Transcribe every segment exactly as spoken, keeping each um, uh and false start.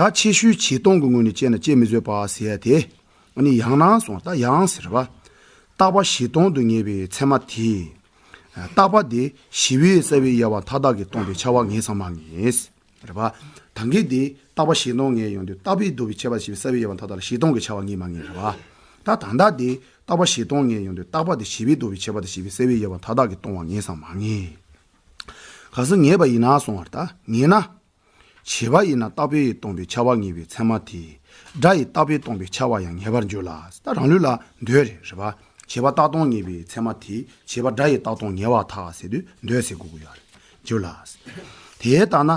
ད་ཕྱི་ཤོས་བྱེད་སྟངས་ཀྱི་ངོས་ནས་དཔྱད་ན་དཔྱད་མི་བཟོད་པ་ཟེར་ཡ་དེ། ཨ་ནི་ཡང་ན་གསུངས། ད་ཡང་ཟེར་བ། རྟག་པ་བྱེད་སྟངས་དུ་ངེས་པའི་ཚད་མ་དེས། རྟག་པ་དེ་བྱས་པའི་རྩ་བའི་དབྱེ་བ་མཐའ་དག་གིས་སྟོང་པའི་ཁྱབ་པ་ངེས་སམ་མ་ངེས། རེད་པ། ད་གིན་དེ་རྟག་པ་བྱེད་སྟངས་ངེས་ཡོང་དུས་རྟག་པས་བསྡུས་པའི་ཁྱབ་པ་ཞེས་པའི་རྩ་བའི་དབྱེ་བ་མཐའ་དག་ལ་བྱེད་སྟངས་ཀྱི་ཁྱབ་པ་ངེས་མ་ངེས་རེད་པ། ད་ད་ལྟ་དེ་རྟག་པ་བྱེད་སྟངས་ངེས་ཡོང་དུས་རྟག་པ་དེ་བྱས་པས་བསྡུས་པའི་ཁྱབ་པ་དང་བྱས་པའི་རྩ་བའི་དབྱེ་བ་མཐའ་དག་གིས་སྟོང་པ་ངེས་སམ་མ་ངེས། གལ་སྲིད་ངེས་པ་ཡིན་ན་གསུངས་པ་རེད། ད་ངེས་ན། བྱས་པ་ཡིན་ན་རྟག་པས་སྟོང་པའི་ཁྱབ་པ་ངེས་པའི་ཚད་མ་དེས་སྒྲ་ཡི་རྟག་པས་སྟོང་པའི་ཁྱབ་པ་ཡང་ངེས་པར་འགྱུར་ལ། ད་རང་ལུགས་ལ་འདོད་རེད། རེད་པ། བྱས་པ་རྟག་སྟོང་ངེས་པའི་ཚད་མ་དེས་བྱས་པ་སྒྲ་ཡི་རྟག་སྟོང་ངེས་པར་ཐལ་ཟེར་དུས་འདོད་ཟེར་དགོས་ཀྱི་ཡོད་རེད། འགྱུར་ལ། དེ་ལྟར་ན་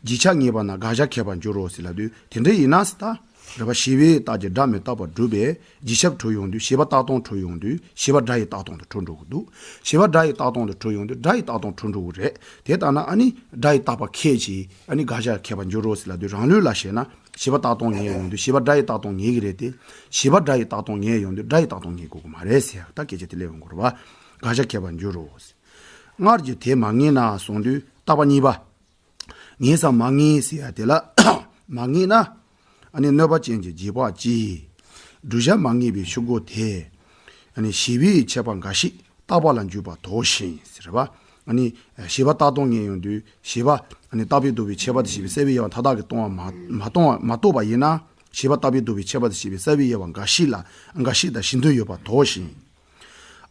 རྗེས་ཁྱབ་ངེས་པ་ན་དགག་བྱ་ཁེགས་པར་འགྱུར་རོ་ཟེར་ལབ་དུས་དེ་འདྲ་ཡིན་ན་ཟེར། ད་རེད་པ། བྱས་པའི་རྟགས་ཀྱིས་སྒྲ་མི་རྟག་པར་སྒྲུབ་པས་རྗེས་ཁྱབ་གྲུབ་ཡོང་དུས་བྱས་པ་རྟག་སྟོང་གྲུབ་ཡོང་དུས་བྱས་པ་སྒྲ་ཡི་རྟག་སྟོང་དུ་གྲུབ་འགྲོ་གི་འདུག་བྱས་པ་སྒྲ་ཡི་རྟག་སྟོང་དུ་གྲུབ་ཡོང་དུས་སྒྲ་ཡི་རྟག་སྟོང་གྲུབ་འགྲོ་གི་རེད། དེ་ལྟར་ན་ཨ་ནི་སྒྲ་ཡི་རྟག་པ་ཁེགས་ཀྱིས་ཨ་ནི་དགག་བྱ་ཁེགས་པར་འགྱུར་རོ་ཟེར་ལབ་དུས་རང་ལུགས་ལ་བྱས་ན་བྱས་པ་རྟག་སྟོང་ངེས་ཡོང་དུས་བྱས་པ་སྒྲ་ཡི་རྟག་སྟོང་ངེས་ཀྱི་རེད་དེ། བྱས་པ་སྒྲ་ཡི་རྟག་སྟོང་ངེས་ཡོང་དུས་སྒྲ་ཡི་རྟག་སྟོང་ངེས་དགོས་ཀྱི་མ་རེད་ཟེར་ཡག་ད་སྐད་ཆ་དེ་སླེབས་ཡོང་གི་རེད་པ། དགག་བྱ་ཁེགས་པར་འགྱུར་རོ། སྔར་གྱི་དེ་མ་ངེས་ན་གསུངས་དུས་རྟག་པ་གཉིས་པ། ངེས་སམ་མ་ངེས་ཟེར་ཡ་དེ་ལ་མ་ངེས་ན། ཨ་ནི་གནོད་པ་ཅན་གྱི་རྗེས་དཔག་གིས། བསྒྲུབ་བྱ་མ་ངེས་པའི་ཤུགས་རྐྱེན་དེས། ཨ་ནི་བྱས་པའི་ཁྱབ་པ་འགའ་ཞིག་རྟག་པ་ལ་འཇུག་པ་དོགས་ཤིང་ཟེར་བ། ཨ་ནི་བྱས་པ་རྟག་སྟོང་ངེས་ཡོང་དུས་བྱས་པ་ཨ་ནི་རྟག་པས་བསྡུས་པའི་ཁྱབ་པ་དང་བྱས་པའི་རྩ་བའི་དབྱེ་བ་མཐའ་དག་གིས་སྟོང་པ་མ་མ་སྟོང་མ་རྟོགས་པ་ཡིན་ན། བྱས་པ་རྟག་པས་བསྡུས་པའི་ཁྱབ་པ་དང་བྱས་པའི་རྩ་བའི་དབྱེ་བ་འགའ་ཞིག་ལ་འགའ་ཞིག་དང་གཞི་མཐུན་ཡོད་པ་དོགས་ཤིང་།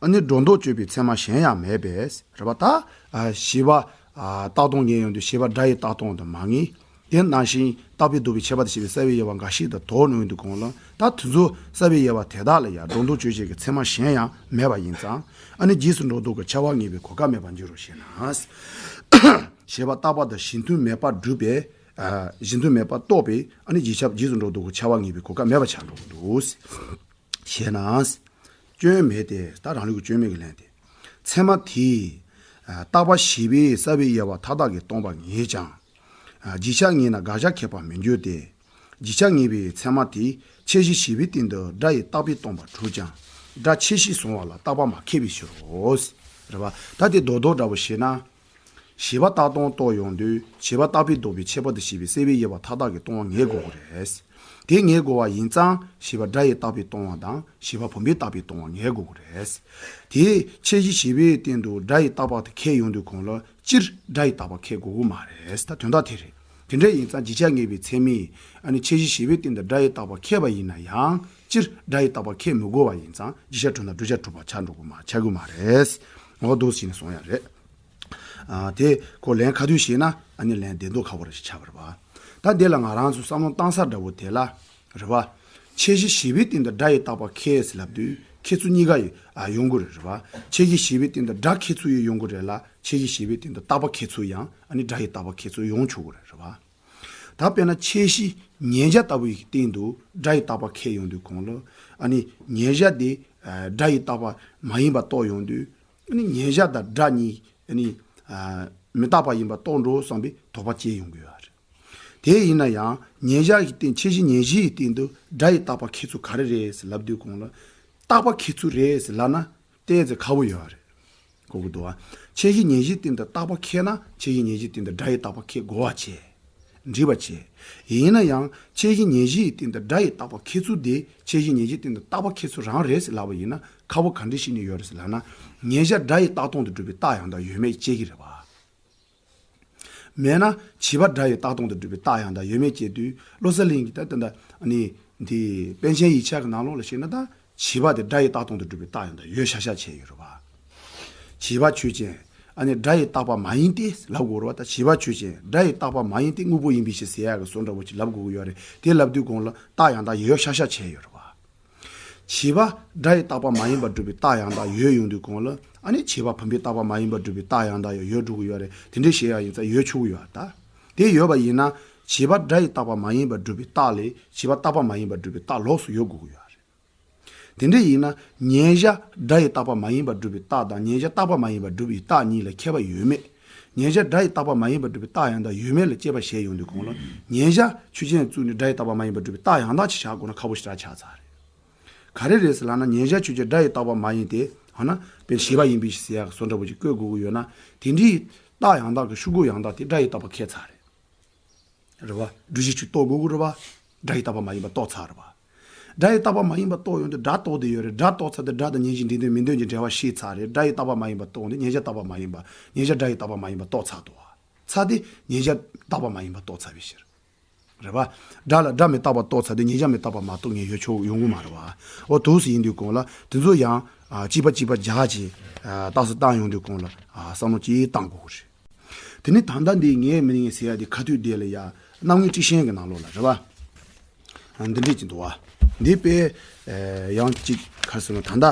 ཨ་ནི་སྒྲོ་འདོགས་གཅོད་པའི་ཚད་མ་གཞན་ཡང་མེད་པས། རེད་པ། ད་བྱས་པ་རྟག་སྟོང་ངེས་ཡོང་དུས་བྱས་པ་སྒྲ་ཡི་རྟག་སྟོང་དུ་མ་ངེས། དེ་ནང་བཞིན་རྟག་པས་བསྡུས་པའི་ཁྱབ་པ་དང་བྱས་པའི་རྩ་བའི་དབྱེ་བ་འགའ་ཞིག་ཏུ་དོགས་ནུས་དུས་གོང་ལ་ད་དེ་ཚོ་རྩ་བའི་དབྱེ་བ་དེ་དག་ལ་ཡང་སྒྲོ་འདོགས་གཅོད་བྱེད་ཀྱི་ཚད་མ་གཞན་ཡང་མེད་པ་ཡིན་ཙང་། ཨ་ནི་རྗེས་སུ་འགྲོ་ལྡོག་གི་ཁྱབ་པ་ངེས་པའི་གོ་སྐབས་མེད་པར་འགྱུར་རོ་ཞེ་ན། བྱས་པ་རྟག་པ་དང་གཞི་མཐུན་མེད་པར་སྒྲུབ་པས། གཞི་མཐུན་མེད་པར་རྟོགས་པས་ཨ་ནི་རྗེས་ཁྱབ་རྗེས་སུ་འགྲོ་ལྡོག་གི་ཁྱབ་པ་ངེས་པའི་གོ་སྐབས་མེད་པ་ཆགས་འགྲོ་གི་འདུག་ཞེ་ན། སྐྱོན་མེད་དེ། ད་རང་ལུགས་ཀྱི་སྐྱོན་མེད་ཀྱི་ལན་དེ། ཚད་མ་དེས། རྟག་པ་བྱས་པའི་རྩ་བའི་དབྱེ་བ་མཐའ་དག་གིས་སྟོང་པ་ངེས་ཀྱང་། རྗེས་ཁྱབ་ངེས་ན་དགག་བྱ་ཁེགས་པར་མི་འགྱུར་ཏེ། རྗེས་ཁྱབ་ངེས་པའི་ཚད་མ་དེས་ཁྱད་གཞི་བྱས་པའི་སྟེང་དུ་སྒྲ་ཡི་རྟག་པས་སྟོང་པར་གྲུབ་ཀྱང་། སྒྲ་ཁྱད་གཞི་བཟུང་བ་ལ་རྟག་པ་མ་ཁེགས་པའི་ཕྱིར་རོ། རེད་པ། ད་དེ་རྡོག་རྡོག་འདྲ་པོ་བྱས་ན། བྱས་པ་རྟག་སྟོང་རྟོགས་ཡོང་དུས་བྱས་པ་རྟག་པས་བསྡུས་པའི་ཁྱད་པར་དང་བྱས་པའི་རྩ་བའི་དབྱེ་བ་མཐའ་དག་གིས་སྟོང་པ་ངེས་དགོས་ཀྱི་རེད། དེ་ངེས་དགོས་པ་ཡིན་ཙང་བྱས་པ་སྒྲ་ཡི་རྟག་པས་སྟོང་བ་དང་བྱས་པ་བུམ་པའི་རྟག་པས་སྟོང་བ་ངེས་དགོས་ཀྱི་རེད། དེས་ཁྱད་གཞི་བྱས་པའི་སྟེང་དུ་སྒྲ་ཡི་རྟག་པ་དེ་ཁེགས་ཡོང་དུས་གོང་ལ་སྤྱིར་སྒྲ་ཡི་རྟག་པ་ཁེགས་དགོས་ཀྱི་མ་རེད། ད་དོན་དག་དེ་རེད། དེ་འདྲ་ཡིན་ཙང་རྗེས་ཁྱབ་ངེས་པའི་ཚད་མས་ཨ་ནི་ཁྱད་གཞི་བྱས་པའི་སྟེང་དུ་སྒྲ་ཡི་རྟག་པ་ཁེགས་པ་ཡིན་ན་ཡང་སྤྱིར་སྒྲ་ཡི་རྟག་པ་ཁེགས་མི་དགོས་པ་ཡིན་ཙང་རྗེས་ཁྱབ་གྲུབ་ན་བསྒྲུབ་བྱ་གྲུབ་པ་ཆགས་འགྲོ་གི་མ་ཆགས་ཀྱི་མ་རེད། འོ་འདུག་ཟེར་ནས་གསུངས་ཡ་རེད། ཨ། དེ་ཁོ་ལན་ཁ་ཐུག་བྱས་ན་ཨ་ནི་ལན་བདེན་དོ་ཁ་བོ་རེ་ཞིག་ཆགས་པ་རེད་པ། ད་འདི་ལ་ང་རང་ཚོ་བསམ་བློ་བཏང་ས་འདྲ་བོ་དེ་ལ་རེད་པ། ཁྱད་གཞི་བྱས་པའི་སྟེང་དུ་སྒྲ་ཡི་རྟག་པ་ཁེགས་ཟེར་ལབ་དུས་ཁེགས་ཚུལ་གཉིས་ཀ་ཡི་ཨ་ཡོང་གི་རེད་རེད་པ། ཁྱད་གཞི་བྱས་པའི་སྟེང་དུ་སྒྲ་ཁེགས་ཚུལ་ཡི་ཡོང་གི་རེད་ལ་ཁྱད་གཞི་བྱས་པའི་སྟེང་དུ་རྟག་པ་ཁེགས་ཚུལ་ཡང་ཨ་ནི་སྒྲ་ཡི་རྟག་པ་ཁེགས་ཚུལ་ཡོང་ཆོག་གི་རེད་རེད་པ། ད་དཔེར་ན་ཁྱད་གཞི་མཉན་བྱ་ལྟ་བུ་ཡི་སྟེང་དུ་སྒྲ་ཡི་རྟག་པ་ཁེགས་ཡོང་དུས་གོང་ལ་ཨ་ནི་མཉན་བྱ་དེ་སྒྲ་ཡི་རྟག་པ་མ་ཡིན་པ་རྟོགས་ཡོང་དུས། ཨ་ནི་མཉན་བྱ་དང་སྒྲ་གཉིས་ཨ་ནི་ཨ་མི་རྟག་པ་ཡིན་པ་རྟོགས་འགྲོ་བསམ་པའི་དོགས་པ་སྐྱེ་ཡོང་གི་ཡོད་རེད། དེ་ཡིན་ན་ཡང་མཉན་བྱ་ཡི་སྟེང་ཁྱད་གཞི་མཉན་གཞི་ཡི་སྟེང་དུ་སྒྲ་ཡི་རྟག་པ་ཁེགས་ཚུལ་ག་རེ་རེད་ཟེར་ལབ་དུས་གོང་ལ། རྟག་པ་ཁེགས་ཚུལ་རེད་ཟེར་ལབ་ན་ཏོག་ཙམ་ཁག་པོ་ཡོད་རེད། གོ་གི་འདུག་ཨ། ཁྱད་གཞི་མཉན་གཞིའི་སྟེང་དུ་རྟག་པ་ཁེགས་ན་ཁྱད་གཞི་མཉན་གཞིའི་སྟེང་དུ་སྒྲ་ཡི་རྟག་པ་ཁེགས་དགོས་པ་བྱས། འགྲིག་པ་བྱས། ཡིན་ན་ཡང་ཁྱད་གཞི་མཉན་གཞིའི་སྟེང་དུ་སྒྲ་ཡི་རྟག་པ་ཁེགས་ཚུལ་དེ་ཁྱད་གཞི་མཉན་གཞིའི་སྟེང་དུ་རྟག་པ་ཁེགས་ཚུལ་རང་རེད་ཟེར་ལབ་པ་ཡིན་ན་ཁག་པོ་ག་འདྲ་ཞིག་ནས་ཡོད་རེད་ཟེར་ལབ་ན། མཉན་བྱ་སྒྲ་ཡི་རྟག་སྟོང་དུ་གྲུབ་པའི་རྟགས་ཡང་དག་ཡོད་མེད་དཔྱད་ཀྱི་རེད་པ། མེད་ན་བྱས་པ་སྒྲ་ཡི་རྟག་སྟོང་དུ་གྲུབ་པའི་རྟགས་ཡང་དག་ཡོད་མེད་དཔྱད་དུས་བློ་གསལ་གླིང་གིས་ད་ལྟ་ཨ་ནི་འདི་པཎ་ཆེན་ཡིག་ཆ་གི་ནང་ལོགས་ལ་བཤད་ན་ད་བྱས་པ་དེ་སྒྲ་ཡི་རྟག་སྟོང་དུ་གྲུབ་པའི་རྟགས་ཡང་དག་ཡོད་ཤག་ཤག་བྱས་ཡོད་རེད་པ། བྱས་པ་ཆོས་ཅན། ཨ་ནི་སྒྲ་ཡི་རྟག་པ་མ་ཡིན་ཏེ་ལབ་དགོས་རེད་པ། ད་བྱས་པ་ཆོས་ཅན། སྒྲ་ཡི་རྟག་པ་མ་ཡིན་ཏེ་དངོས་པོ་ཡིན་པའི་ཕྱིར་ཟེར་ཡག་གི་བཟོ་འདྲ་པོ་ཅིག་ལབ་དགོས་ཀྱི་ཡོད་རེད། དེ་ལབ་དུས་གོང་ལ་རྟགས་ཡང་དག་ཡོད་ཤག་ཤག་བྱས་ཡོད་རེད་པ། བྱས་པ་སྒྲ་ཡི་རྟག་པ་མ་ཡིན་པར་སྒྲུབ་པའི་རྟགས་ཡང་དག་ཡོད་ཡོང་དུས་གོང་ལ་ཨ་ནི་བྱས་པ་བུམ་པའི་རྟག་པ་མ་ཡིན་པར་སྒྲུབ་པའི་རྟགས་ཡང་དག་ཡང་ཡོད་འགྲོ་གི་ཡོད་རེད། དེ་འདྲའི་བཤད་ཡག་ཡིན་ཙང་ཡོད་ཆོག་གི་ཡོད་རེད། ད་དེ་ཡོད་པ་ཡིན་ན་བྱས་པ་སྒྲ་ཡི་རྟག་པ་མ་ཡིན་པར་སྒྲུབ་པའི་རྟགས་ལས་བྱས་པ་རྟག་པ་མ་ཡིན་པར་སྒྲུབ་པའི་རྟགས་ལོགས་སུ་ཡོད་དགོས་ཀྱི་ཡོད་རེད། དེ་འདྲ་ཡིན་ན་མཉན་བྱ་སྒྲ་ཡི་རྟག་པ་མ་ཡིན་པར་སྒྲུབ་པའི་རྟགས་དང་མཉན་བྱ་རྟག་པ་མ་ཡིན་པར་སྒྲུབ་པའི་རྟགས་གཉིས་ལ་ཁྱད་པར་ཡོད་མེད། མཉན་བྱ་སྒྲ་ཡི་རྟག་པ་མ་ཡིན་པར་སྒྲུབ་པའི་རྟགས་ཡང་དག་ཡོད་མེད་ལ་དཔྱད་པ་བྱས་ཡོང་དུས་གོང་ལ་མཉན་བྱ་ཆོས་ཅན་བཙུགས་ནས་སྒྲ་ཡི་རྟག་པ་མ་ཡིན་པར་སྒྲུབ་པའི་རྟགས་ཡང་དག་ཅིག་བཞག་དགོས་ན་ཁག་པོ་ཞེ་དྲག་ཆགས་ཚར་རེད། ག་རེ་རེད་ཟེར་ལབ་ན་མཉན་བྱ་ཆོས་ཅན་སྒྲ་ཡི་རྟག་པ་མ་ཡིན་ཏེ་འོ་ན་དཔེར་བྱས་པ་ཡིན་པའི་ཕྱིར་ཟེར་ཡག་གི་བཟོ་འདྲ་པོ་ཅིག་བཀོད་དགོས་ཀྱི་ཡོད་ན་དེ་འདྲའི་རྟགས་ཡང་དག་གི་ཤུགས་རྐྱེན་ཡང་དག་དེ་སྒྲ་ཡི་རྟག་པ་ཁེགས་ཚར་རེད། རེད་བ། སྒྲུབ་བྱེད་ཆོས་རྟོགས་དགོས་ཀྱི་རེད་བ། སྒྲ་ཡི་རྟག་པ་མ་ཡིན་པ་རྟོགས་ཚར་རེད་བ། སྒྲ་ཡི་རྟག་པ་མ་ཡིན་པ་རྟོགས་ཡོང་དུས་སྒྲ་རྟོགས་བསྡད་ཡོད་རེད། སྒྲ་རྟོགས་ཚར་དུས་སྒྲ་དང་མཉན་བྱའི་འབྲེལ་ལྡན་མི་ལྡན་གྱི་འབྲེལ་བ་ཤེས་ཚར་རེད། སྒྲ་ཡི་རྟག་པ་མ་ཡིན་པ་རྟོགས་ནས་མཉན་བྱ་རྟག་པ་མ་ཡིན་པ། མཉན་བྱ་སྒྲ་ཡི་རྟག་པ་མ་ཡིན་པ་རྟོགས་ཚར་འདུག་བ། ཚར་དེ་མཉན་བྱ་རྟག་པ་མ་ཡིན་པ་རྟོགས་ཚར་བའི་ཕྱིར། རེད་བ། སྒྲ་ལ་སྒྲ་མི་རྟག་པ་རྟོགས་ཚར་དུས་མཉན་བྱ་མི་རྟག་པ་མ་རྟོགས་མཁན་ཡོད་ཆོག་ཡོང་གི་མ་རེད་བ། འོ་འདུག་སེ་ཡིན་དུས་གོང་ལ་དེ་ཚོ་ཡང་གཅིག་པ་གཅིག་པ་སྦྱར་བྱས་རྟགས་སུ་བཏང་ཡོང་དུས་གོང་ལ་བསམ་བློ་ཅིག་བཏང་དགོས་ཀྱི་རེད། དེ་ནི་ད་ལྟ་འདི་ངས་མི་ངས་ཟེར་ཡ་དེ་ཁ་ཐུག་དེ་ལ་ཡ་རྣམ་ངེས་ཊཱིཀ་ཆེན་གྱི་ནང་ལོགས་ལ་རེད་བ། འདི་འདྲས་ཅིག་འདུག་བ། འདི་དཔེ་ཡང་གཅིག་ག་རེ་ཟེར་ན། ད་ལྟ་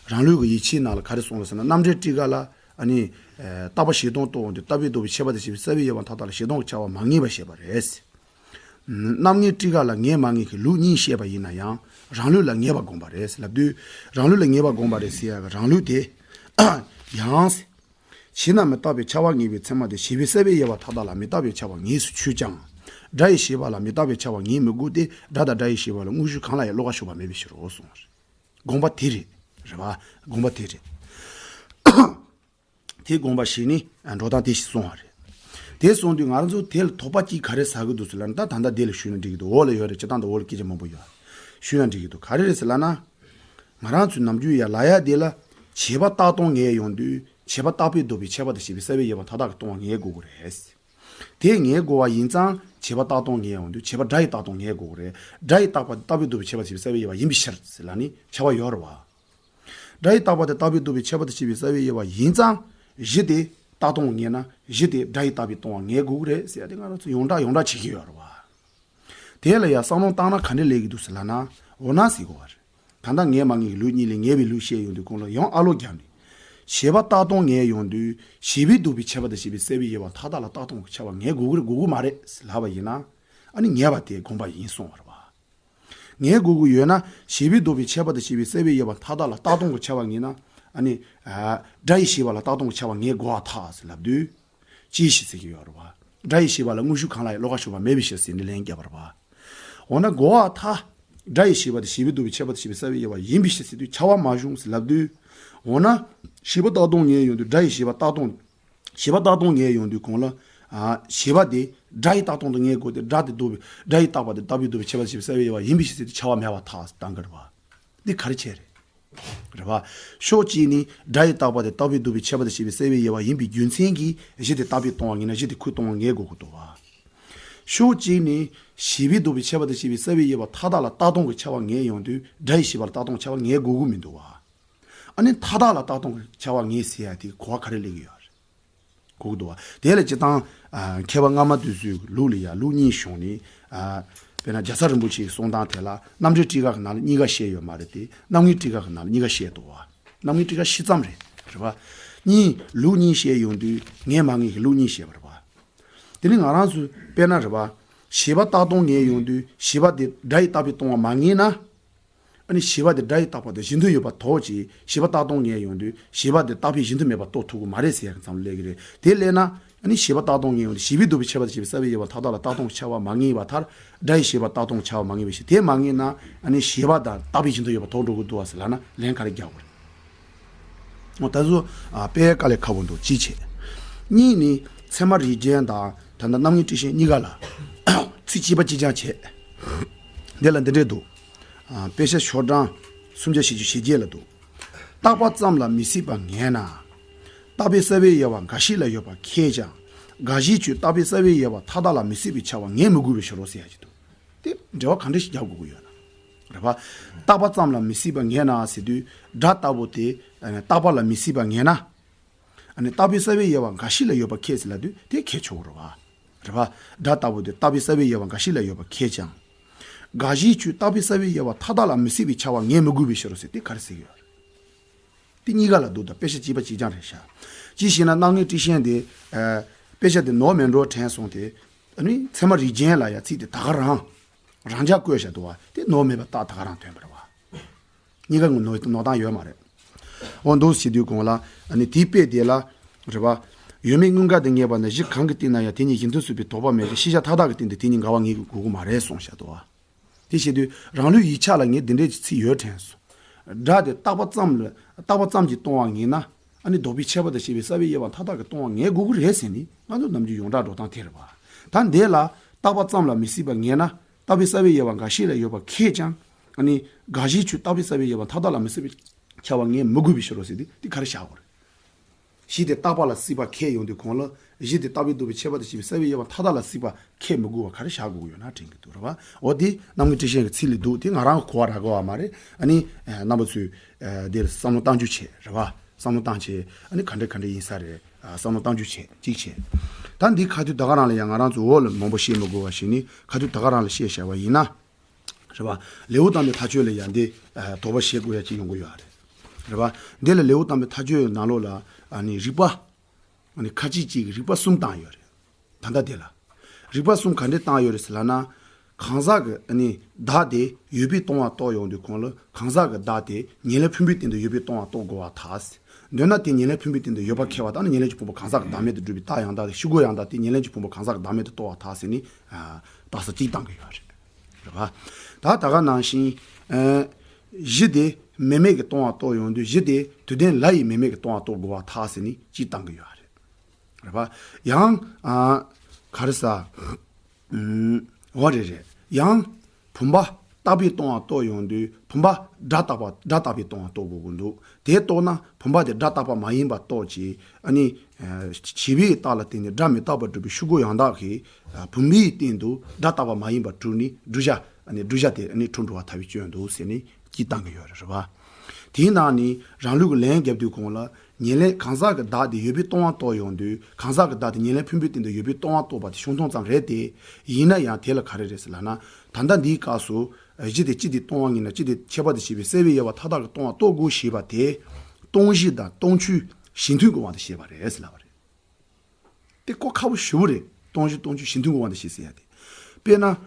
རང་ལུགས་ཀྱི་ཡིད་ཆེས་ནང་ལ་ག་རེ་གསུངས་ལ་ཟེར་ན། རྣམ་འགྲེལ་ཊཱིཀ་ལ་ཨ་ནི་རྟག་པ་བཞི་སྟོང་རྟོགས་འོང་དུས་རྟག་པའི་ལྡོག་པའི་ཁྱད་པར་དང་བྱེད་པའི་རྩ་བའི་དབྱེ་བ་མཐའ་དག་ལ་བཞི་སྟོང་གི་ཁྱབ་པ་མ་ངེས་པར་བཤད་པ་རེད། རྣམ་ངེས་ཊཱིཀ་ལ་ངེས་མ་ངེས་ཀྱི་ལུགས་གཉིས་བཤད་པ་ཡིན་ན་ཡང་རང་ལུགས་ལ་ངེས་པ་དགོངས་པ་རེད་ལབ་དུས། རང་ལུགས་ལ་ངེས་པ་དགོངས་པ་རེད་ཟེར་ཡ་གི་རང་ལུགས་དེ་ཡང་། ཕྱིས་ན་མི་རྟག་པའི་ཁྱབ་པ་ངེས་པའི་ཚད་མ་དེ་བྱེད་པའི་རྩ་བའི་དབྱེ་བ་མཐའ་དག་ལ་མི་རྟག་པའི་ཁྱབ་པ་ངེས་སུ་ཆུད་ཀྱང་། སྒྲ་ཡི་བྱེད་པ་ལ་མི་རྟག་པའི་ཁྱབ་པ་ངེས་མི་དགོས་ཏེ། སྒྲ་དང་སྒྲ་ཡི་བྱེད་པ་ལ་དངོས་གཞི་གང་ལ་ཡང་བློ་ཁ་ཕྱོགས་པ་མེད་པའི་ཕྱིར་རོ་གསུངས་པ་རེད། དགོངས་པ་དེ་རེད། རེད་བ། དགོངས་པ་དེ་རེད། དེ་དགོངས་པ་བཞེས་ནས་འགྲོ་སྟངས་དེ་ཞིག་གསུངས་པ་རེད། དེ་གསུངས་དུས་ང་རང་ཚོ་དེ་ལ་དོགས་པ་གཅིག་ག་རེ་ཟ་གི་འདུག་ཟེར་ལབ་ན། ད་ད་ལྟ་དེ་ལ་ཞུས་ན་འགྲིག་གི་འདུག་འོག་ལ་ཡོད་རེད། སྤྱིར་བཏང་དུ་འོག་ལ་སྐད་ཆ་མང་པོ་ཡོད། ཞུས་ན་འགྲིག་གི་འདུག་ག་རེ་རེད་ཟེར་ལབ་ན། ང་རང་ཚོའི་ནམ་རྒྱུན་ཡ་ལབ་ཡ་དེ་ལ། བྱེད་པ་རྟག་སྟོང་ངེས་ཡོང་དུས་བྱེད་པ་རྟག་པས་ལྡོག་པའི་ཁྱད་པར་དང་བྱེད་པའི་རྩ་བའི་དབྱེ་བ་མཐའ་དག་གིས་སྟོང་པ་ངེས་དགོས་ཀྱི་རེད། དེ་ངེས་དགོས་པ་ཡིན་ཙང་བྱེད་པ་རྟག་སྟོང་ངེས་ཡོང་དུས་བྱེད་པ་སྒྲ་ཡི་རྟག་སྟོང་ངེས་དགོས་ཀྱི་རེད། སྒྲ་ཡི་རྟག་པ་རྟག་པས་ལྡོག་པའི་ཁྱད་པར་དང་བྱེད་པའི་རྩ་བའི་དབྱེ་བ་ཡིན་པའི་ཕྱིར་ཟེར་ལབ་ནས་ཁྱབ་པ་ཡོད་རེད་བ། སྒྲ་ཡི་རྟག་པ་དེ་རྟག་པས་ལྡོག་པའི་ཁྱད་པར་དང་བྱེད་པའི་རྩ་བའི་དབྱེ་བ་ཡིན་ཙང་། གཞི་དེ་རྟག་སྟོང་ངེས་ན་གཞི་དེ་སྒྲ་ཡི་རྟག་པས་སྟོང་པ་ངེས་དགོས་ཀྱི་རེད་ཟེར་ཡ་དེ་ང་རང་ཚོ་ཡོངས་གྲགས་ཡོངས་གྲགས་བྱེད་ཀྱི་ཡོད་རེད་བ། དེ་ལ་ཡང་བསམ་བློ་བཏང་ན་ག་འདྲ་སླེབས་ཀྱི་འདུག་ཟེར་ལབ་ན། འོ་ན་ཟེར་དགོས་པ་རེད། ད་ལྟ་ངེས་མ་ངེས་ཀྱི་ལུགས་གཉིས་ལས་ངེས་པའི་ལུགས་བཤད་ཡོང་དུས་གོང་ལ་ཡང་ཨ་ལོ་བརྒྱབ་ནས། བྱེད་པ་རྟག་སྟོང་ངེས་ཡོང་དུས་བྱེད་པས་ལྡོག་པའི་ཁྱད་པར་དང་བྱེད་པའི་རྩ་བའི་དབྱེ་བ་མཐའ་དག་ལ་རྟག་སྟོང་གི་ཁྱབ་པ་ངེས་དགོས་ཀྱི་རེད་དགོས་ཀྱི་མ་རེད་ཟེར་ལབ་པ་ཡིན་ན། ཨ་ནི་ངེས་པ་དེ་དགོངས་པ་ཡིན་གསུངས་པ་རེད་བ། ངེས་དགོས་ཀྱི་ཡོད་ན་བྱེད་པས་ལྡོག་པའི་ཁྱད་པར་དང་བྱེད་པའི་རྩ་བའི་དབྱེ་བ་མཐའ་དག་ལ་རྟག་སྟོང་གི་ཁྱབ་པ་ངེས་ན། ཨ་ནི། ཨ། སྒྲ་ཡི་བྱེད་པ་ལ་རྟག་སྟོང་གི་ཁྱབ་པ་ངེས་དགོས་པར་ཐལ་ཟེར་ལབ་དུས། ཅི་ཞིག་ཟེར་གྱི་ཡོད་རེད་བ། སྒྲ་ཡི་བྱེད་པ་ལ་དངོས་གཞི་གང་ལ་ཡང་བློ་ཁ་ཕྱོགས་པ་མེད་པའི་ཕྱིར་ཟེར་ནས་ལན་བརྒྱབ་པ་རེད་བ། འོ་ན་དགོས་པར་ཐལ། སྒྲ་ཡི་བྱེད་པ་དེ་བྱེད་པས་ལྡོག་པའི་ཁྱད་པར་དང་བྱེད་པའི་རྩ་བའི་དབྱེ་བ་ཡིན་པའི་ཕྱིར་ཟེར་དུས་ཁྱབ་པ་མ་བྱུང་ཟེར་ལབ་དུས། འོ་ན། བྱེད་པ་རྟག་སྟོང་ངེས་ཡོང་དུས་སྒྲ་ཡི་བྱེད་པ་རྟག་སྟོང་། བྱེད་པ་རྟག་སྟོང་ངེས་ཡོང་དུས་གོང་ལ། ཨ། བྱེད་པ་དེ་སྒྲ་ཡི་རྟག་སྟོང་དུ་ངེས་དགོས་ཏེ། སྒྲ་དེ་ལྡོག་པའི་སྒྲ་ཡི་རྟག་པ་དེ་རྟག་པས་ལྡོག་པའི་ཁྱད་པར་དང་བྱེད་པའི་རྩ་བའི་དབྱེ་བ་ཡིན་པའི་ཕྱིར་ཟེར་དུས་ཁྱབ་པ་མེད་པར་ཐལ་ཟེར་བཏང་གི་རེད་བ། འདི་ག་རེ་བྱས་རེད། རེད་བ། ཕྱོགས་གཅིག་ནི་སྒྲ་ཡི་རྟག་པ་དེ་རྟག་པས་ལྡོག་པའི་ཁྱད་པར་དང་བྱེད་པའི་རྩ་བའི་དབྱེ་བ་ཡིན་པའི་རྒྱུ་མཚན་གྱིས་གཞི་དེ་རྟག་པས་སྟོང་པ་ངེས་ན་གཞི་དེ་ཁོས་སྟོང་པ་ངེས་དགོས་ཀྱི་འདུག་བ། ཕྱོགས་གཅིག་ནི་བྱེད་པས་ལྡོག་པའི་ཁྱད་པར་དང་བྱེད་པའི་རྩ་བའི་དབྱེ་བ་མཐའ་དག་ལ་རྟག་སྟོང་གི་ཁྱབ་པ་ངེས་ཡོང་དུས་སྒྲ་ཡི་བྱེད་པ་ལ་རྟག་སྟོང་ཁྱབ་པ་ངེས་དགོས་ཀྱི་མི་འདུག་བ། ཨ་ནི་མཐའ་དག་ལ་རྟག་སྟོང་གི་ཁྱབ་པ་ངེས་ཟེར་ཡ་དེ་གོ་བ་ག་རེ་སླེབས་ཀྱི་ཡོད་རེད། གོ་གི་འདུག་བ། དེ་ལ་སྤྱིར་བཏང་། ཨ། མཁས་པ་སྔ་མ་དེ་ཚོའི་ལུགས་ལ་ཡ་ལུགས་གཉིས་བྱུང་ནས། ཨ། དཔེར་ན་རྒྱལ་ཚབ་རིན་པོ་ཆེའི་གསུང་སྟངས་དེ་ལ་རྣམ་འགྲེལ་ཊཱིཀ་གི་ནང་ལ་གཉིས་ཀ་བཤད་ཡོད་མ་རེད་དེ། རྣམ་ངེས་ཊཱིཀ་གི་ནང་ལ་གཉིས་ཀ་བཤད་འདུག་བ། རྣམ་ངེས་ཊཱིཀ་ཤིག་ཙམ་རེད། རེད་བ། གཉིས་ལུགས་གཉིས་བཤད་ཡོང་དུས་ངེས་མ་ངེས་ཀྱི་ལུགས་གཉིས་བཤད་པ་རེད་བ། དེ་ནི་ང་རང་ཚོས་དཔེར་ན་རེད་བ། བྱེད་པ་རྟག་སྟོང་ངེས་ཡོང་དུས་བྱེད་པ་དེ་སྒྲ་ཡི་རྟག་པས་སྟོང་པ་མ་ངེས་ན། ཨ་ནི་བྱེད་པ་དེ་སྒྲ་ཡི་རྟག་པ་དང་གཞི་མཐུན་ཡོད་པ་དོགས་ཀྱིས་བྱེད་པ་རྟག་སྟོང་ངེས་ཡོང་དུས་བྱེད་པ་དེ་རྟག་པས་གཞི་མཐུན་མེད་པ་རྟོགས་ཐུབ་ཀྱི་མ་རེད་ཟེར་ཡག་གི་མཚམས་སླེབས་ཀྱི་རེད། དེ་སླེབས་ན་ཨ་ནི་བྱེད་པ་རྟག་སྟོང་ངེས་ཡོང་དུས་བྱེད་པས་ལྡོག་པའི་ཁྱད་པར་དང་བྱེད་པའི་རྩ་བའི་དབྱེ་བ་མཐའ་དག་ལ་རྟག་སྟོང་ཁྱབ་པ་མ་ངེས་པ་མཐར་སྒྲ་ཡི་བྱེད་པ་རྟག་སྟོང་ཁྱབ་པ་མ་ངེས་པའི་ཕྱིར། དེ་མ་ངེས་ན་ཨ་ནི་བྱེད་པ་དང་རྟག་པས་གཞི་མཐུན་ཡོད་པ་དོགས་འགྲོ་གི་འདུག་བ་ཟེར་ལབ་ན་ལན་ག་རེ་རྒྱག་དགོས་རེད། འོ་ད་གཟོད་ཨ་དཔེ་དཀའ་ལས་ཁག་པོ་འདུག་ཅིའི་ཕྱིར། གཉིས་ནི་ཚད་མ་རིགས་ཅན་དང་ད་ལྟ་རྣམ་ངེས་ཊཱིཀ་ཆེན་གཉིས་ཀ་ལ་ཚིག་གཅིག་པ་གཅིག་རྐྱང་བྱས། འདི་ལ་འདི་འདྲས་འདུག་ཨ། དཔེ་ཆ་ཤོག་གྲངས་སུམ་བརྒྱ་བཞི་བཅུ་ཞེ་བརྒྱད་ལ་འདུག་རྟག་པ་ཙམ་ལ་མི་སྲིད་པ་ངེས་ན། རྟག་པའི་རྩ་བའི་དབྱེ་བ་འགའ་ཞིག་ལ་ཡོད་པ་ཁས་ཀྱང་། འགའ་ཞིག་གིས་རྟག་པའི་རྩ་བའི་དབྱེ་བ་མཐའ་དག་ལ་མི་སྲིད་པའི་ཁྱབ་པ་ངེས་མི་དགོས་པའི་ཕྱིར་རོ་ཟེར་ཡ་ཅིག་འདུག་དེ་འགྲེལ་བ་ག་འདྲ་ཞིག་རྒྱག་དགོས་ཀྱི་ཡོད་ན། རེད་པ། རྟག་པ་ཙམ་ལ་མི་སྲིད་པ་ངེས་ན་ཟེར་དུས་སྒྲ་ལྟ་བུ་དེ་རྟག་པ་ལ་མི་སྲིད་པ་ངེས་ན། ཨ་ནི་རྟག་པའི་རྩ་བའི་དབྱེ་བ་འགའ་ཞིག་ལ་ཡོད་པ་ཁས་ཟེར་ལབ་དུས་དེ་ཁས་ཆོག་གི་རེད་པ། རེད་པ། སྒྲ་ལྟ་བུ་དེ་རྟག་པའི་རྩ་བའི་དབྱེ་བ་འགའ་ཞིག་ལ་ཡོད་པ་ཁས་ཀྱང་། འགའ་ཞིག་གིས་རྟག་པའི་རྩ་བའི་དབྱེ་བ་མཐའ་དག་ལ་མི་སྲིད་པའི་ཁྱབ་པ་ངེས་མི་དགོས་པའི་ཕྱིར་རོ་ཟེར་དེ་ག་རེ་ཟེར་གྱི་ཡོད་རེད། དེ་གཉིས་ཀ་ལ་འདུག་ད་དཔེ་ཆ་གཅིག་པ་གཅིག་རྐྱང་རེད་ཤག་ཅི་ཞེ་ན་རྣམ་ངེས་ཊཱིཀ་ཆེན་དེ། ཨ། དཔེ་ཆ་དེ་ནོར་མེད་འགྲོ་དྲན་སོང་སྟེ། ཨ་ནི་ཚད་མ་རིགས་ཅན་ལ་ཡང་ཚིག་དེ་ད་ག་རང་། རང་འཇགས་བཀོད་བཞག་འདུག་པ་དེ་ནོར་མེད་པ་རྟགས་ད་ག་རང་ཐོན་པ་རེད་པ། གཉིས་ཀ་ནོར་ནོར་སྟངས་ཡོད་མ་རེད། འོ་འདུག་སེ་བྱེད་དུས་གོང་ལ་ཨ་ནི་དེའི་དཔེ་དེ་ལ་རེད་པ། ཡོད་མེད་དངོས་འགལ་དུ་ངེས་པ་ན་གཞི་གང་གི་སྟེང་ན་ཡང་དེ་གཉིས་གཞི་མཐུན་སོང་བའི་དོགས་པ་མེད་ཅིང་ཤེས་བྱ་མཐའ་དག་གི་སྟེང་དུ་དེ་གཉིས་འགལ་བ་ངེས་དགོས་ཀྱི་མ་རེད་གསུངས་བཞག་འདུག་པ། དེ་བྱེད་དུས་རང་ལུགས་ཡིག་ཆ་ལ་ངས་འདི་འདྲའི་ཚིག་ཡོད་དྲན་སོང་། སྒྲ་དེ་རྟག་པ་ཙམ་ལ་རྟག་པ་ཙམ་གྱིས་སྟོང་པ་ངེས་ན། ཨ་ནི་ལྡོག་པའི་ཁྱད་པར་དང་བྱེད་པའི་རྩ་བའི་དབྱེ་བ་མཐའ་དག་གིས་སྟོང་པ་ངེས་དགོས་ཀྱི་རེད་ཟེར་ནས་ང་ཚོ་ནམ་རྒྱུན་ཡོངས་གྲགས་འགྲོ་སྟངས་དེ་རེད་པ། ད་འདི་ལ་ རྟག་པ་ཙམ་ལ་མི་སྲིད་པ་ངེས་ན། རྟག་པའི་རྩ་བའི་དབྱེ་བ་འགའ་ཤས་ལ་ཡོད་པ་ཁས་ཀྱང་། ཨ་ནི་འགའ་ཞིག་ཆོས་རྟག་པའི་རྩ་བའི་དབྱེ་བ་མཐའ་དག་ལ་མི་སྲིད་པའི་ཁྱབ་པ་ངེས་མི་དགོས་པའི་ཕྱིར་རོ་ཟེར་དུས་དེ་ག་རེ་བཞག་དགོས་རེད། གཞི་དེ་རྟག་པ་ལ་སྲིད་པ་ཁས་ཡོང་དུས་གོང་ལ། གཞི་དེ་རྟག་པས་ལྡོག་པའི་ཁྱད་པར་དུ་བྱས་པའི་རྩ་བའི་དབྱེ་བ་མཐའ་དག་ལ་སྲིད་པ་ཁས་མི་དགོས་པ་ག་རེ་བཞག་དགོས་ཡོད་ན་དྲན་གྱི་འདུག་རེད་བ། འོ་དེ་རྣམ་ངེས་འགྲེལ་བཤད་ཀྱི་ཚིག་ལ་འདུག་དེ་ང་རང་གི་གོ་བ་རག་གི་ཡོད་མ་རེད། ཨ་ནི་རྣམ་པ་ཚོས་དེར་བསམ་བློ་གཏང་རྒྱུ་བྱས་རེད་བ། བསམ་བློ་བཏང་བྱས། ཨ་ནི་ག་འདྲ་ག་འདྲ་ཡིན་ས་རེད། ཨ། བསམ་བློ་གཏང་རྒྱུ་བྱས་གཅིག་བྱས། ད་འདི་ཁ་ཐུག་ད་ག་རང་ལ་ཡང་ང་རང་ཚོ་འོག་ལ་མང་པོ་བཤད་མི་དགོས་པ་ཞིག་ནི་ཁ་ཐུག་ད་ག་རང་ལ་བཤད་བཞག་པ་ཡིན་ན། རེད་བ། ལེའུ་དང་པོའི་མཐའ་དཔྱོད་ལ་ཡང་འདི། ཨ། དོགས་པ་བྱེད་དགོས་ཡ་གཅིག་ཡོང་གི་ཡོད་རེད། རེད་བ། འདི་ལ་ལེའུ་དང་པོའི་མཐའ་དཔྱོད་ནང་ལོགས་ལ། ཨ་ནི་རིགས་པ། ཨ་ནི་ཁ་ཅིག་ཅིག་གིས་རིགས་པ་གསུམ་བཏང་ཡོད་རེད། ད་ལྟ་དེ་ལ། རིགས་པ་གསུམ་ག་འདྲས་བཏང་ཡོད་རེད་ཟེར་ལབ་ན། གང་ཟག་གི་ཨ་ནི་བདག་དེ་ཡོད་པའི་སྟོང་པ་རྟོགས་ཡོང་དུས་གོང་ལ་གང་ཟག་གི་བདག་དེ་ཉེར་ལེན་ཕུང་པོའི་སྟེང་དུ་ཡོད་པའི་སྟོང་པ་རྟོགས་དགོས་པར་ཐལ། འདོད་ན་དེ་ཉེར་ལེན་ཕུང་པོའི་སྟེང་དུ་ཡོད་པ་ཁས་པ་དང་ནི་ཉེར་ལེན་གྱི་ཕུང་པོ་གང་ཟག་གི་བདག་མེད་དུ་སྒྲུབ་པའི་རྟགས་ཡང་དག་དེ་ཤུགས་ཀྱིས་ཡང་དག་དེ་ཉེར་ལེན་གྱི་ཕུང་པོ་གང་ཟག་གི་བདག་མེད་དུ་རྟོགས་པར་ཐལ་ཟེར་ནས། ཨ། རྟགས་གསལ་གཅིག་བཏང་གི་ཡོད་རེད། རེད་བ། ད་ད་ག་ནང་བཞིན། ཨ། གཞི་དེ་མེ་མེད་ཀྱི་སྟོང་པ་རྟོགས་ཡོང་དུས་གཞི་དེ་དུས་གཏན་ལ་ཡི་མེ་མེད་ཀྱི་སྟོང་པ་རྟོགས་དགོས་པར་ཐལ་ཟེར་ནས་གཅིག་བཏང་གི་ཡོད་རེད། རེད་པ། ཡང་། ཨ། ག་རེ་ཟ། ཨུམ། འོ་རེད་རེད། ཡང་། བུམ་པ་རྟག་པའི་སྟོང་པ་རྟོགས་ཡོང་དུས་བུམ་པ་སྒྲ་རྟག་པ་སྒྲ་རྟག་པའི་སྟོང་པ་རྟོགས་དགོས་ཀྱི་འདུག་དེ་རྟོགས་ན་བུམ་པ་དེ་སྒྲ་རྟག་པ་མ་ཡིན་པ་རྟོགས་ཀྱི། ཨ་ནི། ཨ། བྱས་པའི་རྟགས་ལ་བརྟེན་ནས་སྒྲ་མི་རྟག་པར་སྒྲུབ་པའི་ཤུགས་ཀྱིས་ཡང་དག་གིས། ཨ། བུམ་པའི་སྟེང་དུ་སྒྲ་རྟག་པ་མ་ཡིན་པར་གྲུབ་ནས་བསྒྲུབ་བྱ། ཨ་ནི་བསྒྲུབ་བྱ་དེ་ཨ་ནི་འཁྲུལ་འགྲོ་བ་ཐལ་བའི་སྐྱོན་འདུག་ཟེར་ནས་གཅིག་བཏང་གི་ཡོད་རེད་པ། དེའི་ནང་ནས་རང་ལུགས་ཀྱི་ལན་བརྒྱབ་དུས་གོང་ལ། ཉེར་ལེན་གང་ཟག་གི་བདག་དེ་ཡོད་པའི་སྟོང་པ་རྟོགས་ཡོང་དུས་གང་ཟག་གི་བདག་དེ་ཉེར་ལེན་ཕུང་པོའི་སྟེང་དུ་ཡོད་པའི་སྟོང་པ་རྟོགས་པ་དེ་ཤུགས་མཐོང་ཙམ་རེད་དེ། ཡིན་ན་ཡང་དེ་ལ་ག་རེ་རེད་ཟེར་ལབ་ན། ད་ལྟ་འདིའི་སྐབས་སུ། གཞི་དེ་སྤྱི་དེ་སྟོང་པ་ཉིད་ན་སྤྱི་དེ་ཁྱད་པར་དུ་བྱས་པའི་རྩ་བའི་དབྱེ་བ་མཐའ་དག་གི་སྟོང་པ་རྟོགས་དགོས་ཞེས་པ་དེ། སྟོང་གཞི་དང་སྟོང་ཆོས་གཞི་མཐུན་གྱི་དབང་དུ་བྱས་པ་རེད་ཟེར་ལབ་པ་རེད། དེ་གོ་ཁག་པོ་ཞེ་པོ་རེད། སྟོང་གཞི་སྟོང་ཆོས་གཞི་མཐུན་གྱི་དབང་དུ་བྱས་ཟེར་ཡ་དེ། དཔེར་ན།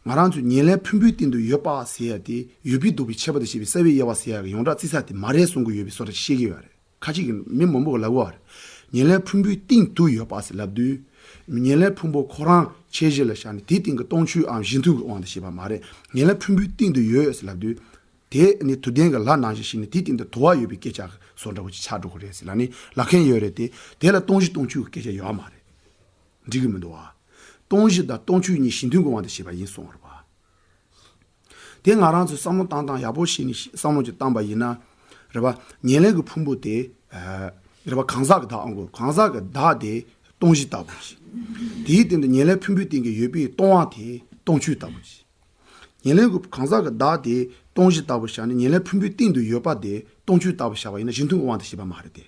ང་རང་ཚོས་ཉེར་ལེན་ཕུང་པོའི་སྟེང་དུ་ཡོད་པ་ཟེར་ཡ་དེ་ཡོད་པས་ལྡོག་པའི་ཁྱད་པར་དུ་བྱས་པའི་རྩ་བའི་དབྱེ་བ་ཟེར་ཡ་གི་ཡོངས་གྲགས་བརྩི་ས་དེ་མ་རེད་གསུང་གི་ཡོད་པའི་བཟོ་འདྲ་བཤད་ཀྱི་ཡོད་རེད། ཁ་ཅིག་གིས་མི་མང་པོ་གིས་ལབ་ཀྱི་ཡོད་རེད། ཉེར་ལེན་ཕུང་པོའི་སྟེང་དུ་ཡོད་པ་ཟེར་ལབ་དུས། ཉེར་ལེན་ཕུང་པོ་ཁོ་རང་ཁྱད་གཞི་ལ་བཞག་ནས་དེའི་སྟེང་གི་སྟོང་ཆོས་འམ་གཞི་མཐུན་གྱི་དབང་དུ་བྱས་པ་མ་རེད། ཉེར་ལེན་ཕུང་པོའི་སྟེང་དུ་ཡོད་ཟེར་ལབ་དུས། དེ་ནི་དུ་ལྡན་གྱི་ལྷ་ནང་བཞིན་ཞིག་ནི་དེའི་སྟེང་དུ་དུ་བ་ཡོད་པའི་སྐད་ཆ་བཟོ་འདྲ་བོ་ཅིག་ཆགས་འགྲོ་གི་རེད་ཟེར་ལབ་ནས་ལབ་མཁན་ཡོད་རེད་དེ། དེ་ལ་སྟོང་གཞི་སྟོང་ཆོས་ཀྱི་སྐད་ཆ་ཡོད་མ་རེད། འགྲིག་གི་མི་འདུག་བ། སྟོང་གཞི་དང་སྟོང་ཆོས་གཉིས་གཞི་མཐུན་གྱི་དབང་དུ་བྱས་པ་ཡིན་གསུངས་པ་རེད་བ། དེ་ང་རང་ཚོས་བསམ་བློ་བཏང་སྟངས་ཡག་པོ་བྱས་ནས་བསམ་བློ་ཅིག་བཏང་པ་ཡིན་ན། རེད་བ། ཉེར་ལེན་གྱི་ཕུང་པོ་དེ། ཨ། རེད་བ། གང་ཟག་གི་བདག་ཨང་གོ་གང་ཟག་གི་བདག་དེ་སྟོང་གཞི་ལྟ་བུ་ཞིག་དེའི་སྟེང་དུ་ཉེར་ལེན་ཕུང་པོའི་སྟེང་གི་ཡོད་པའི་སྟོང་པ་དེ་སྟོང་ཆོས་ལྟ་བུ་ཞིག་ཉེར་ལེན་གྱི་གང་ཟག་གི་བདག་དེ་སྟོང་གཞི་ལྟ་བུ་བཞག་ནས་ཉེར་ལེན་ཕུང་པོའི་སྟེང་དུ་ཡོད་པ་དེ་སྟོང་ཆོས་ལྟ་བུ་བཞག་པ་ཡིན་ན་གཞི་མཐུན་གྱི་དབང་དུ་བྱས་པ་མ་རེད་དེ།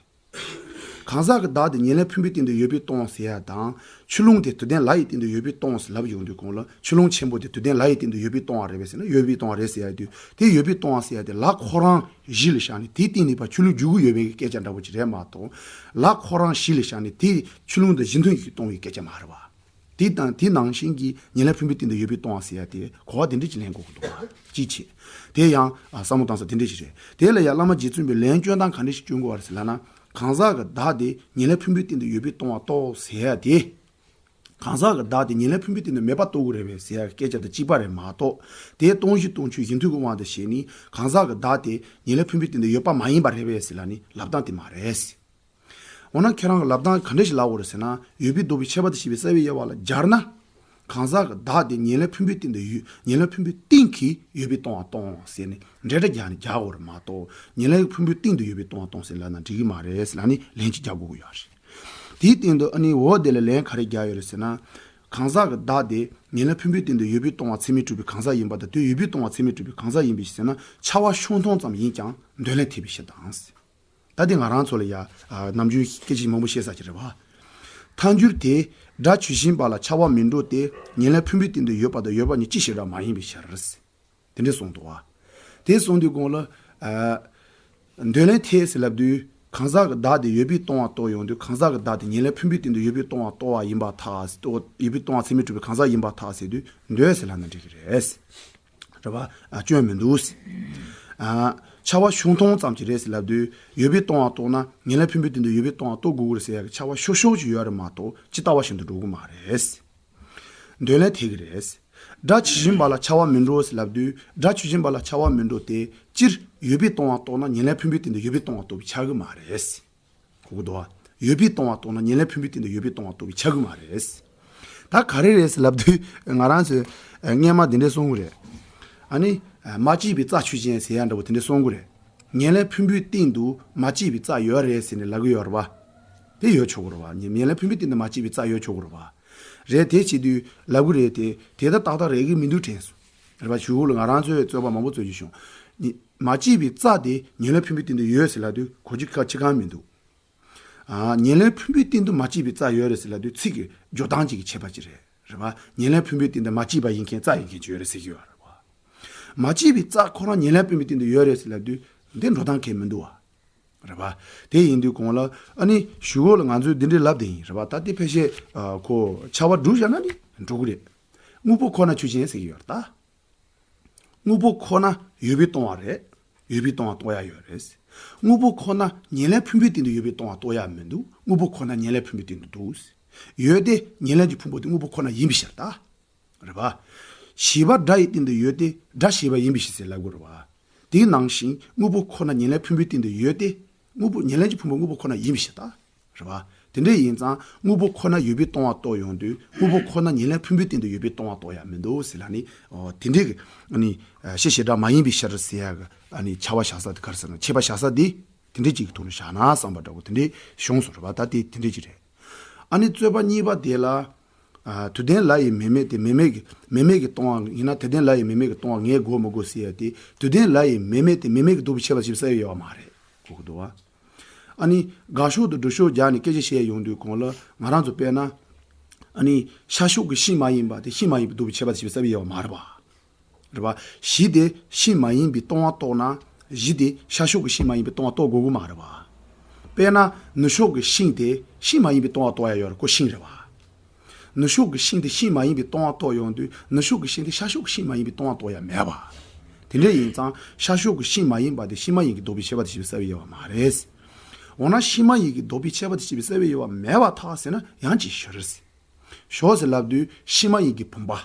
གང་ཟག་གི་བདག་དེ་ཉེར་ལེན་ཕུང་པོའི་སྟེང་དུ་ཡོད་པའི་སྟོང་ཟེར་ཡ་དང་། ཆུ་རླུང་དེ་དུ་ལྡན་ལྷ་ཡི་སྟེང་དུ་ཡོད་པའི་སྟོང་ཟེར་ལབ་ཡོང་དུས་གོང་ལ་ཆུ་རླུང་ཆེན་པོ་དེ་དུ་ལྡན་ལྷ་ཡི་སྟེང་དུ་ཡོད་པའི་སྟོང་བ་རེད་པས་ཟེར་ན་ཡོད་པའི་སྟོང་བ་རེད་ཟེར་ཡ་དུས་དེ་ཡོད་པའི་སྟོང་བ་ཟེར་ཡ་དེ་ལྷ་ཁོ་རང་གཞི་ལ་བཞག་ནས་དེའི་སྟེང་ནས་ཕར་ཆུ་རླུང་རྒྱུག་གི་ཡོད་པའི་སྐད་ཆ་འདྲ་བོ་ཅིག་རེད་མ་གཏོགས། ལྷ་ཁོ་རང་གཞི་ལ་བཞག་ནས་དེ་ཆུ་རླུང་དང་གཞི་མཐུན་གྱིས་སྟོང་བའི་སྐད་ཆ་མ་རེད་བ། དེ་དང་དེ་ནང་བཞིན་གྱི་ཉེར་ལེན་ཕུང་པོའི་སྟེང་དུ་ཡོད་པའི་སྟོང་བ་ཟེར་ཡ་དེ་གོ་བ་དེ་འདྲ་ཅིག་ལེན་དགོས་ཀྱི་འདུག་བ། ཅིའི་ཕྱིར། དེ་ཡང་ཨ་བསམ་བློ་བཏང་ས་དེ་འདྲ་ཞིག་རེད། དེ་ལ་ཡང་བླ་མ་རྗེ་བཙུན་པས་ལན་སྐྱོན་སྟངས་ག་འདྲ་ཞིག་སྐྱོན་དགོས་པ་རེད་ཟེར་ལབ་ན། གང་ཟག་གི་བདག་དེ་ཉེར་ལེན་ཕུང་པོའི་སྟེང་དུ་ཡོད་པའི་སྟོང་བ་རྟོགས་ཟེར་ཡ་དེ། གང་ཟག་གི་བདག་དེ་ཉེར་ལེན་ཕུང་པོའི་སྟེང་དུ་མེད་པ་རྟོགས་ཀྱི་རེད་པས་ཟེར་ཡ་གི་སྐད་ཆ་དང་གཅིག་པ་རེད་མ་གཏོགས། དེ་སྟོང་གཞི་སྟོང་ཆོས་གཞི་མཐུན་གྱི་དབང་དུ་བྱས་ནས་གང་ཟག་གི་བདག་དེ་ཉེར་ལེན་ཕུང་པོའི་སྟེང་དུ་ཡོད་པ་མ་ཡིན་པ་རེད་པས་ཟེར་ལབ་ནས་ལབ་སྟངས་དེ་མ་རེད། འོ་ན་ཁྱེད་རང་གི་ལབ་སྟངས་ག་འདྲ་ཞིག་ལབ་དགོས་རེད་ཟེར་ན། ཡོད་པས་ལྡོག་པའི་ཁྱད་པར་དུ་བྱས་པའི་རྩ་བའི་དབྱེ་བ་ལ་སྦྱར་ན། གང་ཟག་གི་བདག་དེ་ཉེར་ལེན་ཕུང་པོའི་སྟེང་དུ་ཡོད། ཉེར་ལེན་ཕུང་པོའི་སྟེང་གི་ཡོད་པའི་སྟོང་བ་སྟོང་ཟེར་ནས་འབྲེལ་སྒྲ་རྒྱག་ནས་རྒྱག་དགོས་རེད་མ་གཏོགས། ཉེར་ལེན་ཕུང་པོའི་སྟེང་དུ་ཡོད་པའི་སྟོང་བ་སྟོང་ཟེར་ལབ་ན་འགྲིག་གི་མ་རེད་ཟེར་ལབ་ནས་ལན་གཅིག་རྒྱག་དགོས་ཀྱི་ཡོད་རེད། དེའི་སྟེང་དུ་ཨ་ནི་འོ་དེ་ལ་ལན་ག་རེ་རྒྱག་ཡོད་རེད་ཟེར་ན། གང་ཟག་གི་བདག་དེ་ཉེར་ལེན་ཕུང་པོའི་སྟེང་དུ་ཡོད་པའི་སྟོང་བ་ཚད་མས་གྲུབ་པའི་གང་ཟག་ཡིན་པ་དང་དེ་ཡོད་པའི་སྟོང་བ་ཚད་མས་གྲུབ་པའི་གང་ཟག་ཡིན་པའི་ཕྱིར་ཟེར་ན་ཁྱབ་པ་ཤུགས་མཐོང་ཙམ་ཡིན་ཀྱང་འདོད་ལན་འཐད་པའི་ཕྱིར་དང་། ད་དེ་ང་རང་ཚོ་ལ་ཡ། ཨ། ནམ་རྒྱུན་སྐད་ཆ་མང་པོ་བཤད་ས་ཅིག་རེད་བ། ཐལ་འགྱུར་དེ་སྒྲ་ཇི་བཞིན་པ་ལ་ཁྱབ་པ་མི་འགྲོ་སྟེ་ཉེར་ལེན་ཕུང་པོའི་སྟེང་དུ་ཡོད་པ་དང་ཡོད་པ་གཉིས་སྤྱི་བྱེ་བྲག་མ་ཡིན་པའི་ཕྱིར། དེ་འདྲ་གསུངས་འདུག་བ། དེ་གསུངས་དུས་གོང་ལ། ཨ། འདོད་ལན་འཐད་ཟེར་ལབ་དུས་གང་ཟག་གི་བདག་དེ་ཡོད་པའི་སྟོང་བ་རྟོགས་ཡོང་དུས་གང་ཟག་གི་བདག་དེ་ཉེར་ལེན་ཕུང་པོའི་སྟེང་དུ་ཡོད་པའི་སྟོང་བ་རྟོགས་པ་ཡིན་པར་ཐལ། ཡོད་པའི་སྟོང་བ་ཚད་མས་གྲུབ་པའི་གང་ཟག་ཡིན་པར་ཐལ་ཟེར་དུས་འདོད་ཟེར་ལབ་ན་འགྲིག་གི་རེད། རེད་བ། ཨ། སྐྱོན་མི་འདུག། ཨ། ཁྱབ་པ་ཤུགས་མཐོང་ཙམ་གྱིས་རེད་ཟེར་ལབ་དུས་ཡོད་པའི་སྟོང་བ་རྟོགས་ན་ཉེར་ལེན་ཕུང་པོའི་སྟེང་དུ་ཡོད་པའི་སྟོང་བ་རྟོགས་དགོས་ཀྱི་རེད་ཟེར་ཡག་གི་ཁྱབ་པ་ཤུགས་ཤུགས་ཀྱིས་ཡོད་རེད་མ་གཏོགས་ཇི་ལྟ་བ་བཞིན་དུ་འགྲོ་གི་མ་རེད། འདོད་ལན་འཐད་ཀྱི་རེད། སྒྲ་ཇི་བཞིན་པ་ལ་ཁྱབ་པ་མི་འགྲོ་ཟེར་ལབ་དུས་སྒྲ་ཇི་བཞིན་པ་ལ་ཁྱབ་པ་མི་འགྲོ་སྟེ་སྤྱིར་ཡོད་པའི་སྟོང་བ་རྟོགས་ན་ཉེར་ལེན་ཕུང་པོའི་སྟེང་དུ་ཡོད་པའི་སྟོང་བ་རྟོགས་པས་ཁྱབ་ཀྱི་མ་རེད། གོ་གི་འདུག་བ། ཡོད་པའི་སྟོང་བ་རྟོགས་ན་ཉེར་ལེན་ཕུང་པོའི་སྟེང་དུ་ཡོད་པའི་སྟོང་བ་རྟོགས་པས་ཁྱབ་ཀྱི་མ་རེད། ད་ག་རེ་རེད་ཟེར་ལབ་དུས་ང་རང་ཚོས་སྔས་མ་འདི་འདྲས་གསུང་གི་རེད། ཨ་ནི་མ་སྐྱེས་པའི་རྩ་ཆོས་ཅན་ཟེར་ཡ་འདྲ་པོ་དེ་འདྲས་གསུང་གི་རེད། ཉེར་ལེན་ཕུང་པོའི་སྟེང་དུ་མ་སྐྱེས་པའི་རྩ་ཡོད་རེད་ཟེར་ནས་ལབ་གི་ཡོད་རེད་པ། དེ་ཡོད་ཆོག་གི་རེད་པ། ཉེ་ཉེར་ལེན་ཕུང་པོའི་སྟེང་དུ་མ་སྐྱེས་པའི་རྩ་ཡོད་ཆོག་གི་རེད་པ། རེད། དེ་བྱེད་དུས་ལབ་གི་རེད་དེ། དེ་ལྟ་ཏག་ཏག་རེད་གི་མི་འདུག་དྲན་སོང་། རེད་པ། གཞུག་གུ་ལ་ང་རང་ཚོས་རྩོད་པ་མང་པོ་རྩོད་རྒྱུ་བྱུང་། ཉེ་མ་སྐྱེས་པའི་རྩ་དེ་ཉེར་ལེན་ཕུང་པོའི་སྟེང་དུ་ཡོད་ཟེར་ལབ་དུས་གོ་རྒྱུ་ཁ་ཕྱི་གང་མི་འདུག་ཨ། ཉེར་ལེན་ཕུང་པོའི་སྟེང་དུ་མ་སྐྱེས་པའི་རྩ་ཡོད་རེད་ཟེར་ལབ་དུས་ཚིག་གི་སྦྱོར་སྟངས་གཅིག་གི་ཁྱད་པར་ཅིག་རེད། རེད་པ། ཉེར་ལེན་ཕུང་པོའི་སྟེང་དུ་མ་སྐྱེས་པ་ཡིན་མཁན་རྩ་ཡིན་མཁན་ཅིག་ཡོད་རེད་ཟེར་གྱི་ཡོད་རེད་པ། མ་སྐྱེས་པའི་རྩ་ཁོ་རང་ཉེར་ལེན་ཕུང་པོའི་སྟེང་དུ་ཡོད་རེད་ཟེར་ལབ་དུས་འདི་འགྲོ་སྟངས་གང་མི་འདུག་བ། རེད་པ། དེ་ཡིན་དུས་གོང་ལ་ཨ་ནི་གཞུག་གུ་ལ་ང་ཚོས་འདི་འདྲའི་ལབ་བསྡད་ཡིན། རེད་པ། ད་དེ་ཕལ་ཆེར་ཨ་ཁོ་ཆ་བ་སྒྲུབ་བཞག་ན་ནི་འགྲོ་གི་རེད། དངོས་པོ་ཁོ་ན་ཆོས་ཅན་ཟེར་གྱི་ཡོད་རེད་ད། དངོས་པོ་ཁོ་ན་ཡོད་པའི་སྟོང་པ་རེད། ཡོད་པའི་སྟོང་པ་རྟོགས་ཡ་ཡོད་རེད། དངོས་པོ་ཁོ་ན་ཉེར་ལེན་ཕུང་པོའི་སྟེང་དུ་ཡོད་པའི་སྟོང་པ་རྟོགས་ཡ་མི་འདུག་དངོས་པོ་ཁོ་ན་ཉེར་ལེན་ཕུང་པོའི་སྟེང་དུ་འདུག་ཡོད་དེ་ཉེར་ལེན་གྱི་ཕུང་པོ་དེ་དངོས་པོ་ཁོ་ན་ཡིན་པའི་ཕྱིར་ད། རེད་པ། བྱས་པ་སྒྲ་ཡི་སྟེང་དུ་ཡོད་དེ་སྒྲ་བྱས་པ་ཡིན་པའི་ཕྱིར་ཟེར་ལབ་དགོས་རེད་པ། དེའི་ནང་བཞིན་དངོས་པོ་ཁོ་ན་ཉེར་ལེན་ཕུང་པོའི་སྟེང་དུ་ཡོད་དེ། དངོས་པོ་ཉེར་ལེན་གྱི་ཕུང་པོ་དངོས་པོ་ཁོ་ན་ཡིན་པའི་ཕྱིར་ད། རེད་པ། དེ་འདྲ་ཡིན་ཙང་དངོས་པོ་ཁོ་ན་ཡོད་པའི་སྟོང་པ་རྟོགས་ཡོང་དུས་དངོས་པོ་ཁོ་ན་ཉེར་ལེན་ཕུང་པོའི་སྟེང་དུ་ཡོད་པའི་སྟོང་པ་རྟོགས་ཡ་མི་འདུག་ཟེར་ལབ་ནི། ཨོ། དེ་འདྲའི་གི་ཨ་ནི་ཨ་ཤེས་བྱེད་སྒྲ་མ་ཡིན་པའི་ཕྱིར་ཟེར་ཡ་གི་ཨ་ནི་ཆ་བ་བཞག་ས་དེ་ག་རེ་ཟེར་ན། ཁྱད་པར་བཞག་ས་དེ་དེ་འདྲའི་ཅིག་གི་ཐོག་ནས་བཞག་ན་བསམ་པ་འདྲ་པོ་དེ་འདྲའི་བྱུང་སོང་། རེད་པ། ད་དེ་དེ་འདྲའི་ཅིག་རེད། ཨ་ནི་རྩོད་པ་གཉིས་པ་དེ་ལ། ཨ། དུ་ལྡན་ལ་ཡི་མེ་མེད་དེ་མེ་མེད་ཀྱི་མེ་མེད་ཀྱི་སྟོང་པ་ཡིན་ན་དུ་ལྡན་ལ་ཡི་མེ་མེད་ཀྱི་སྟོང་པ་ངེས་དགོས་མི་དགོས་ཟེར་ཡ་དེ། དུ་ལྡན་ལ་ཡི་མེ་མེད་དེ་མེ་མེད་ཀྱི་ལྡོག་པའི་ཁྱད་པར་ཞིག་བསལ་ཡོད་པ་མ་རེད། གོ་གི་འདུག་བ། ཨ་ནི་དགག་ཕྱོགས་དང་སྒྲུབ་ཕྱོགས་སྦྱར་ནས་སྐད་ཆ་བཤད་ཡོང་དུས་གོང་ལ་ང་རང་ཚོ་དཔེར་ན། ཨ་ནི་ཤར་ཕྱོགས་ཀྱི་ཤིང་མ་ཡིན་པ་དེ་ཤིང་མ་ཡིན་པའི་ལྡོག་པའི་ཁྱད་པར་ཞིག་བསལ་ཡོད་པ་མ་རེད་པ། རེད་པ། གཞི་དེ་ཤིང་མ་ཡིན་པའི་སྟོང་པ་རྟོགས་ན། གཞི་དེ་ཤར་ཕྱོགས་ཀྱི་ཤིང་མ་ཡིན་པའི་སྟོང་པ་རྟོགས་དགོས་ཀྱི་མ་རེད་པ། དཔེར་ན་ནུབ་ཕྱོགས་ཀྱི་ཤིང་དེ་ཤིང་མ་ཡིན་པའི་སྟོང་པ་རྟོགས་ཡ་ཡོད་རེད། ཁོ་ཤིང་རེད་པ། ནུབ་ཕྱོགས་ཀྱི་ཤིང་དེ་ཤིང་མ་ཡིན་པའི་སྟོང་པ་རྟོགས་ཡོང་དུས་ནུབ་ཕྱོགས་ཀྱི་ཤིང་དེ་ཤར་ཕྱོགས་ཀྱི་ཤིང་མ་ཡིན་པའི་སྟོང་པ་རྟོགས་ཡ་མེད་པ། དེ་འདྲ་ཡིན་ཙང་ཤར་ཕྱོགས་ཀྱི་ཤིང་མ་ཡིན་པ་དེ་ཤིང་མ་ཡིན་གྱི་ལྡོག་པའི་ཁྱད་པར་དེ་ཞིག་བསལ་ཡོད་པ་མ་རེད། འོ་ན་ཤིང་མ་ཡིན་གྱི་ལྡོག་པའི་ཁྱད་པར་དེ་ཞིག་བསལ་ཡོད་པ་མེད་པར་ཐལ་ཟེར་ན་ཡང་ཅིག་ཞུ་རེད། ཞོག་ཟེར་ལབ་དུས་ཤིང་མ་ཡིན་གྱི་བུམ་པ།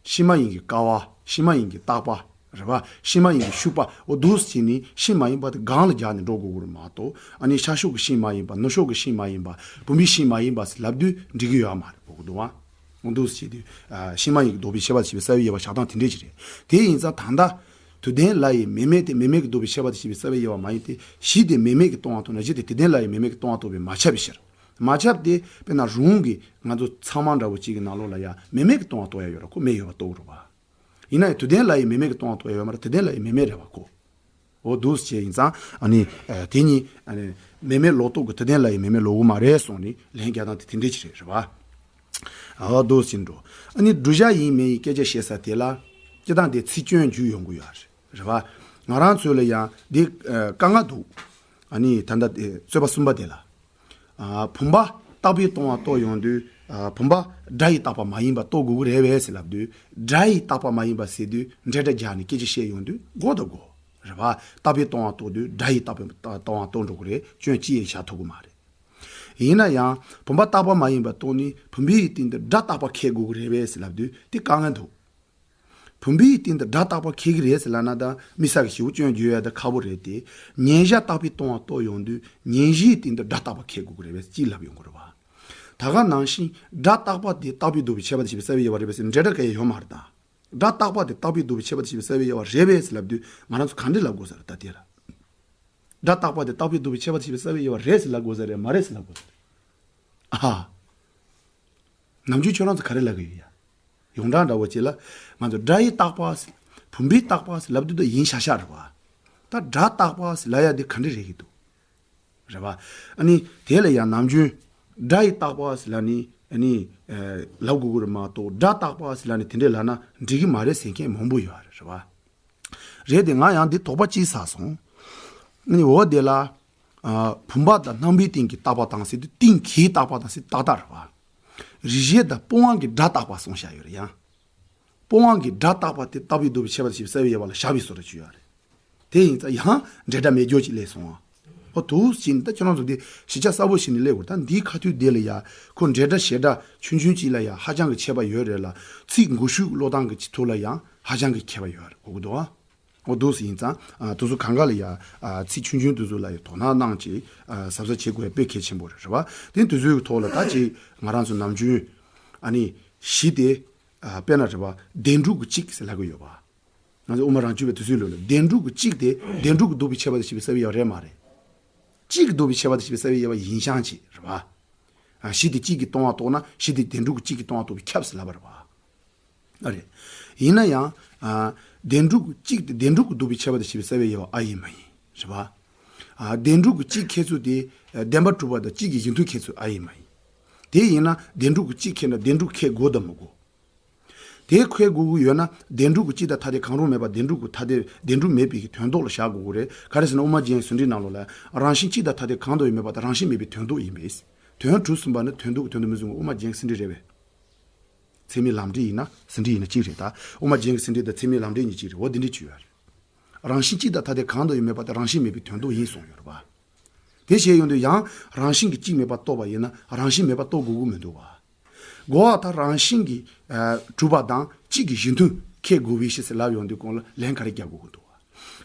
ཤིང་མ་ཡིན་གྱི་ཀ་བ། ཤིང་མ་ཡིན་གྱི་རྟག་པ། རེད་པ། ཤིང་མ་ཡིན་གྱི་ཤུག་པ། འོ་འདུག་སེ་བྱས་ནས་ཤིང་མ་ཡིན་པ་དེ་སྒང་ལ་སྦྱར་ནས་འགྲོ་དགོས་ཀྱི་རེད་མ་གཏོགས། ཨ་ནི་ཤར་ཕྱོགས་ཀྱི་ཤིང་མ་ཡིན་པ། ནུབ་ཕྱོགས་ཀྱི་ཤིང་མ་ཡིན་པ། བུམ་པའི་ཤིང་མ་ཡིན་པ་ཟེར་ལབ་དུས་འགྲིག་གི་ཡོད་མ་རེད། གོ་གི་འདུག་བ། འོ་འདུག་སེ་བྱས་དུས་ཨ་ཤིང་མ་ཡིན་གྱི་ལྡོག་པའི་ཁྱད་པར་ཞིག་བསལ་ཡོད་པ་བཞག་སྟངས་དེ་འདྲས་ཅིག་རེད། དེ་ཡིན་ཙང་ད་ལྟ་དུ་ལྡན་ལ་ཡི་མེ་མེད་དེ་མེ་མེད་ཀྱི་ལྡོག་པའི་ཁྱད་པར་དེ་ཞིག་བསལ་ཡོད་པ་མ་ཡིན་ཏེ། གཞི་དེ་མེ་མེད་ཀྱི་སྟོང་པ་རྟོགས་ན་གཞི་དེ་དུ་ལྡན་ལ་ཡི་མེ་མེད་ཀྱི་སྟོང་པ་རྟོགས་པས་མ་ཁྱབ་པའི་ཕྱིར། མ་ཁྱབ་སྟེ། དཔེར་ན་རུང་གི་ང་ཚོ་ཚང་མ་འདྲ་བོ་གཅིག་གི་ནང་ལོགས་ལ་ཡང་མེ་མེད་ཀྱི་སྟོང་པ་རྟོགས་ཡ་ཡོད་རེད། ཁོ་མེ་ཡོད་པ་རྟོགས་རེད་པ། ཡིན་ན་ཡང་དུ་ལྡན་ལ་ཡི་མེ་མེད་ཀྱི་སྟོང་པ་རྟོགས་ཡ་ཡོད་མ་རེད། དུ་ལྡན་ལ་ཡི་མེ་མེད་རེད་པ་ཁོ། འོ་འདུག་སེ་བྱས་ཡིན་ཙང་ཨ་ནི་ཨ་དེ་གཉིས་ཨ་ནི་མེ་མེད་ལོག་རྟོག་གི་དུ་ལྡན་ལ་ཡི་མེ་མེད་ལོག་གི་མ་རེད་གསུངས་ནས་ལན་རྒྱག་སྟངས་དེ་དེ་འདྲས་ཅིག་རེད། རེད་པ། འོ་འདུག་སེ་འགྲོ། ཨ་ནི་བསྒྲུབ་བྱ་ཡིན་མིན་ཡི་སྐད་ཆ་བཤད་ས་དེ་ལ་སྤྱིར་བཏང་དེ་ཚིག་སྐྱོན་འཇུག་ཡོང་གི་ཡོད་རེད། རེད་པ། ང་རང་ཚོ་ལ་ཡང་འདི་ཨ་དཀའ་ངལ་འདུག་ཨ་ནི་ད་ལྟ་དེ་རྩོད་པ་གསུམ་པ་དེ་ལ། ཨ་བུམ་པ་རྟག་པའི་སྟོང་པ་རྟོགས་ཡོང་དུས། ཨ་བུམ་པ་སྒྲ་ཡི་རྟག་པ་མ་ཡིན་པ་རྟོགས་དགོས་ཀྱི་རེད་པས་ཟེར་ལབ་དུས། སྒྲ་ཡི་རྟག་པ་མ་ཡིན་པ་ཟེར་དུས་འབྲེལ་སྒྲ་སྦྱར་ནས་སྐད་ཆ་བཤད་ཡོང་དུས་དགོས་དང་དགོས། རེད་པ། རྟག་པའི་སྟོང་པ་རྟོགས་དུས་སྒྲ་ཡི་རྟག་པའི་སྟོང་པ་རྟོགས་འགྲོ་གི་རེད། སྐྱོན་ཅི་ཡང་བཞག་ཐུབ་ཀྱི་མ་རེད། ཡིན་ན་ཡང་བུམ་པ་རྟག་པ་མ་ཡིན་པ་རྟོགས་ནས་བུམ་པའི་སྟེང་དུ་སྒྲ་རྟག་པ་འཁེལ་དགོས་ཀྱི་རེད་པས་ཟེར་ལབ་དུས་དེ་དཀའ་ངལ་འདུག་བུམ་པའི་སྟེང་དུ་སྒྲ་རྟག་པ་འཁེལ་གྱི་རེད་ཟེར་ལབ་ན་ད་དམིགས་བསལ་གྱི་ཞིབ་སྐྱོན་བརྗོད་ཡ་ད་ཁག་པོ་རེད་དེ། མཉན་བྱ་རྟག་པའི་སྟོང་པ་རྟོགས་ཡོང་དུས་མཉན་བྱའི་སྟེང་དུ་སྒྲ་རྟག་པ་འཁེལ་དགོས་ཀྱི་རེད་པས་ཅིག་ལབ་ཡོང་གི་རེད་པ། ད་ག་ནང་བཞིན་སྒྲ་རྟག་པ་དེ་རྟག་པའི་ལྡོག་པའི་ཁྱད་པར་དེ་ཞིག་བསལ་བའི་དབྱེ་བ་རེད་པས་ཟེར་འབྲེལ་སྒྲ་གང་ཡང་ཡོད་མ་རེད་ད། སྒྲ་རྟག་པ་དེ་རྟག་པའི་ལྡོག་པའི་ཁྱད་པར་དེ་ཞིག་བསལ་བའི་དབྱེ་བ་རེད་པས་ཟེར་ལབ་དུས་ང་རང་ཚོ་ག་འདྲ་ལབ་དགོས་ས་རེད་ད་དེ་ལ། སྒྲ་རྟག་པ་དེ་རྟག་པའི་ལྡོག་པའི་ཁྱད་པར་དེ་ཞིག་བསལ་བའི་དབྱེ་བ་རེད་ཟེར་ལབ་དགོས་ས་རེད་མ་རེད་ཟེར་ལབ་དགོས་ས་རེད། ཨ། ནམ་རྒྱུན་ཁྱོད་རང་ཚོ་ག་རེ་ལབ་ཀྱི་ཡོད་ཡ། ཡོངས་གྲགས་འདྲ་བོ་ཅིག་ལ་ང་ཚོ་སྒྲ་ཡི་རྟག་པ་ཟེར། བུམ་པའི་རྟག་པ་ཟེར་ལབ་དུས་ད་ཡིན་ཤག་ཤག་རེད་པ། ད་སྒྲ་རྟག་པ་ཟེར་ལབ་ཡ་དེ་ག་འདྲ་རེད་ཀྱི་འདུག་རེད་པ། ཨ་ནི་དེ་ལ་ཡང་ནམ་རྒྱུན་སྒྲ་ཡི་རྟག་པ་ཟེར་ལབ་ནི་ཨ་ནི་ཨ་ལབ་དགོས་ཀྱི་རེད་མ་གཏོགས་སྒྲ་རྟག་པ་ཟེར་ལབ་ནི་དེ་འདྲས་ལབ་ན་འགྲིག་གི་མ་རེད་ཟེར་མཁན་མང་པོ་ཡོད་རེད། རེད་པ། རེད་དེ་ང་ཡང་འདི་དོགས་པ་གཅིག་ཟ་སོང་། ཨ་ནི་འོ་དེ་ལ། ཨ་བུམ་པ་དང་རྣམ་པའི་སྟེང་གི་རྟག་པ་དང་ཟེར་དུས་སྟེང་གི་རྟག་པ་དང་ཟེར་ཏག་ཏག་རེད་པ། རིགས་ཤེས་དང་སྤོང་བ་གི་སྒྲ་རྟག་པ་གསུངས་བཞག་ཡོད་རེད་ཡང་། སྤོང་བ་གི་སྒྲ་རྟག་པ་དེ་རྟག་པའི་ལྡོག་པའི་ཁྱད་པར་ཞིག་བསལ་བའི་དབྱེ་བ་ལ་བཞག་པའི་བཟོ་འདྲ་ཅིག་ཡོད་རེད། དེ་ཡིན་ཙང་ཡང་འབྲེལ་སྒྲ་མེད་སྦྱོར་ཅིག་སླེབས་སོང་ཨ། ཨོ་འདུག་སེ་བྱས་ནས་ད་ཁྱོད་རང་ཚོ་འདི་གཞི་ཆགས་གསལ་པོ་ཞིག་ནས་སླེབས་དགོས། ད་འདིའི་ཁ་ཐུག་དེ་ལ་ཡ་ཁོ་འབྲེལ་སྒྲ་བྱེད་སྒྲ་ཆུང་ཆུང་ཅིག་ལ་ཡ་ཧ་ཅང་གི་ཁྱད་པར་ཡོད་རེད་ལ། ཚིག་མགོ་ཤུགས་ཀློག་སྟངས་ཀྱི་ཐོག་ལ་ཡང་ཧ་ཅང་གི་ཁྱད་པར་ཡོད་རེད། གོ་གི་འདུག་ཨ། འོ་འདུག་སེ་ཡིན་ཙང་ཨ་དེ་ཚོ་གང་ག་ལ་ཡ་ཨ་ཚིག་ཆུང་ཆུང་དེ་ཚོ་ལ་ཡ་དོ་སྣང་གནང་བྱས་ཨ་གཟབ་གཟབ་བྱེད་དགོས་ཡ་དཔེ་གལ་ཆེན་པོ་རེད། རེད་པ། དེ་དེ་ཚོའི་ཐོག་ལ་ད་ཅིག་ང་རང་ཚོ་ནམ་རྒྱུན་ཨ་ནི་ བཞི་དེ། ཨ། དཔེར་ན་རེད་པ། བདེན་གྲུབ་ཀྱི་གཅིག་ཟེར་ལབ་ཀྱི་ཡོད་པ། ང་ཚོ་དབུ་མ་རང་རྒྱུད་པའི་དུས་ཚོད་ལོ་ལ་བདེན་གྲུབ་ཀྱི་གཅིག་དེ་བདེན་གྲུབ་ཀྱིས་ལྡོག་པའི་ཁྱད་པར་དང་བཅས་པའི་བསལ་བའི་དབྱེ་བ་རེད་མ་རེད། གཅིག་གིས་ལྡོག་པའི་ཁྱད་པར་དང་བཅས་པའི་བསལ་བའི་དབྱེ་བ་ཡིན་ཤག་ཅིག་རེད་པ། ཨ། བཞི་དེ་གཅིག་གིས་སྟོང་པ་རྟོགས་ན་བཞི་དེ་བདེན་གྲུབ་ཀྱིས་གཅིག་གིས་སྟོང་པ་རྟོགས་པས་ཁྱབ་ཟེར་ལབ་པ་རེད་པ། ཨ་རེད། ཡིན་ན་ཡང་། ཨ། བདེན་གྲུབ་ཀྱི་གཅིག་དེ་བདེན་གྲུབ་ཀྱིས་ལྡོག་པའི་ཁྱད་པར་དང་བཅས་པའི་བསལ་བའི་དབྱེ་བ་ཨ་ཡིན་མ་ཡིན་རེད་པ། ཨ། བདེན་གྲུབ་ཀྱི་གཅིག་ཁྱེད་ཚོ་དེ། ཨ། བདེན་པར་གྲུབ་པ་དང་གཅིག་གི་གཞི་མཐུན་ཁྱེད་ཚོ་ཨ་ཡིན་མ་ཡིན། དེ་ཡིན་ན་བདེན་གྲུབ་ཀྱི་གཅིག་ཁྱེད་ན་བདེན་གྲུབ་ཁྱེད་དགོས་དང་མི་དགོས། དེ་ཁྱེད་དགོས་ཀྱི་ཡོད་ན་བདེན་གྲུབ་ཀྱི་གཅིག་དང་ཐ་དད་གང་རུང་མེད་པ་བདེན་གྲུབ་ཀྱི་ཐ་དད་བདེན་གྲུབ་མེད་པའི་གི་དོན་ལྡོག་ལ་བཞག་དགོས་ཀྱི་རེད། ག་རེ་ཟེར་ན་དབུ་མ་རྒྱན་ཟིན་བྲིས་ནང་ལོགས་ལ་རང་བཞིན་གཅིག་དང་ཐ་དད་གང་དུ་ཡང་མེད་པ་དེ་རང་བཞིན་མེད་པའི་དོན་ལྡོག་ཡིན་པས། དོན་གྲུབ་ཟིན་པ་ནི་དོན་ལྡོག་གི་དོན་དུ་མི་བཟུང་བ། དབུ་མ་རྒྱན་ཟིན་བྲིས་རེད་པས། ཚད་མའི་ལམ་འབྲས་ཡིན་ན་ཟིན་བྲིས་ཡིན་ན་གཅིག་རེད་ད། དབུ་མ་རྒྱན་གྱི་ཟིན་བྲིས་དང་ཚད་མའི་ལམ་འབྲས་གཉིས་གཅིག་རེད། འོ་འདི་འདྲ་བྱས་ཡོད་རེད། རང་བཞིན་གཅིག་དང་ཐ་དད་གང་དུ་ཡང་མེད་པ་དེ་རང་བཞིན་མེད་པའི་དོན་ལྡོག་ཡིན་གསུངས་ཡོད་རེད་པ། དེ་བྱས་ཡོང་དུས་ཡང་རང་བཞིན་གྱིས་གཅིག་མེད་པར་རྟོགས་པ་ཡིན་ན་རང་བཞིན་མེད་པར་རྟོགས་དགོས་ཀྱི་མི་འདུག་བ། གོ་བ་ད་རང་བཞིན་གྱིས། ཨ། གྲུབ་པ་དང་གཅིག་གི་གཞི་མཐུན་ཁྱེད་དགོས་པའི་ཕྱིར་ཟེར་ལབ་ཡོང་དུས་གོང་ལ་ལན་ག་རེ་རྒྱག་དགོས་ཀྱི་འདུག་བ།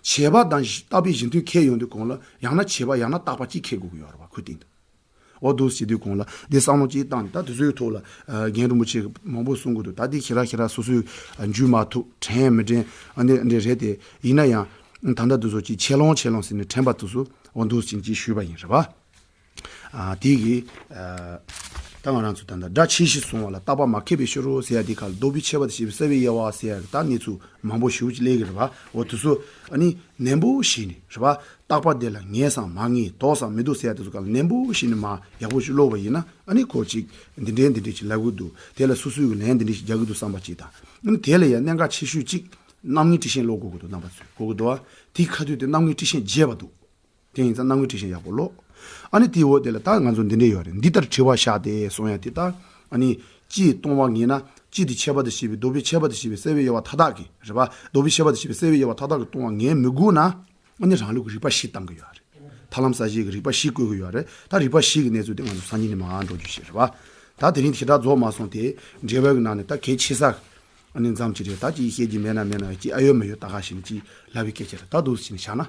བྱས་པ་དང་བཞི་རྟག་པའི་གཞི་མཐུན་ཁྱེད་ཡོང་དུས་གོང་ལ་ཡང་ན་བྱས་པ་ཡང་ན་རྟག་པ་གཅིག་ཁྱེད་དགོས་ཀྱི་ཡོད་རེད་བ། ཁོ་སྟེང་དུ། འོ་འདུག་བྱེད་དུས་གོང་ལ་འདི་བསམ་བློ་ཅིག་བཏང་ནས་ད་དེ་ཚོའི་ཐོག་ལ། ཨ། རྒན་རིན་པོ་ཆེ་མང་པོ་གསུང་གི་འདུག་ད་འདི་ཞེ་དྲག་ཞེ་དྲག་སོ་སོའི་འཇུས་མ་ཐུབ་དྲན་མི་དྲན་ཨ་ནི་འདི་རེད་དེ། ཡིན་ན་ཡང་ད་ལྟ་དེ་ཚོ་ཅིག་ཆེ་ལོང་ཆེ་ལོང་ཟེར་ནས་དྲན་པ་དེ་ཚོ་འོ་འདུག་ཅིག་ཅིག་ཞུས་པ་ཡིན་རེད་པ། ཨ། དེ་གི། ཨ། ད་ང་རང་ཚོ་ད་ལྟ་སྒྲ་ཆེ་ཞེས་གསུངས་པ་ལ་རྟག་པ་མ་ཁེགས་པའི་ཕྱིར་རོ་ཟེར་ཡ་དེ་ག་ལ་ལྡོག་པའི་ཁྱད་པར་དང་བཅས་པའི་བསལ་བའི་དབྱེ་བ་ཟེར་ཡ་ད་གནས་ཚུལ་མང་པོ་ཞེ་པོ་ཅིག་སླེབས་ཀྱི་རེད་པ། འོ་དེ་ཚོ་ཨ་ནི་ནན་པོ་ཞིག་ནས་རེད་པ། རྟག་པ་དེ་ལ་ངེས་སམ་མ་ངེས་ལྡོག་སམ་མི་ལྡོག་ཟེར་ཡ་དེ་ཚོ་ག་ལ་ནན་པོ་ཞིག་ནས་མར་ཡག་པོ་ཞིག་ཀློག་པ་ཡིན་ན་ཨ་ནི་ཁོ་ཅིག་འདི་འདྲའི་འདི་འདྲའི་ཅིག་ལབ་གི་འདུག་དེ་ལ་སོ་སོའི་གི་ལན་འདི་འདྲའི་ཞིག་རྒྱག་གི་འདུག་བསམ་པ་ཅིག་དང་། ཨ་ནི་དེ་ལ་ཡང་གནད་འགག་ཆེ་ཤོས་ཅིག་རྣམ་ངེས་འགྲེལ་ཆེན་ཀློག་དགོས་ཀྱི་འདུག་རྣམ་པ་ཚོས་གོ་གི་འདུག་བ། དེའི་ཁ་ཐུག་དེ་རྣམ་ངེས་འགྲེལ་ཆེན་རྒྱས་པ་འདུག་དེ་ཡིན་ཙང་རྣམ་ངེས་འགྲེལ་ཆེན་ཡག་པོ་ཀློག་ཨ་ནི་དེའི་འོག་དེ་ལ་ད་ང་ཚོ་འདི་འདྲས་ཡོད་རེད། འདི་ལྟར་དྲི་བ་བཞག་སྟེ་གསུང་ཡ་དེ་ད་ཨ་ནི་སྤྱིའི་སྟོང་པ་ངེས་ན་སྤྱི་དེ་ཁྱད་པར་དུ་བྱས་པའི་ལྡོག་པའི་ཁྱད་པར་དུ་བྱས་པའི་བསལ་བའི་དབྱེ་བ་མཐའ་དག་གིས་རེད་པ། ལྡོག་པའི་ཁྱད་པར་དུ་བྱས་པའི་བསལ་བའི་དབྱེ་བ་མཐའ་དག་གིས་སྟོང་པ་ངེས་མི་དགོས་ན་ཨ་ནི་རང་ལུགས་ཀྱི་རིགས་པ་བཞི་བཏང་གི་ཡོད་རེད། ཐར་ལམ་གསལ་བྱེད་ཀྱི་རིགས་པ་བཞི་བཀོད་ཀྱི་ཡོད་རེད། ད་རིགས་པ་བཞི་གི་གནས་ཚུལ་དེ་ང་ཚོ་སང་ཉིན་ནས་མར་འགྲོ་རྒྱུ་ཞིག་རེད་པ། ད་དེ་རིང་ཞེ་དྲག་རྫོགས་མ་སོང་སྟེ་འགྲེལ་པ་གི་ནང་ནས་ད་གལ་ཆེ་ས་ཨ་ནི་མཚམས་ཅིག་རེད། ད་ཅིག་བཤད་རྒྱུ་མེད་ན་མེད་ན་ཅིག་ཨ་ཡོད་མ་ཡོད་ད་ག་ཞིག་ནས་ཅིག་ལབ་པའི་སྐད་ཆ་རེད། ད་འདུག་སེ་བྱས་ནས་བཞག་ན།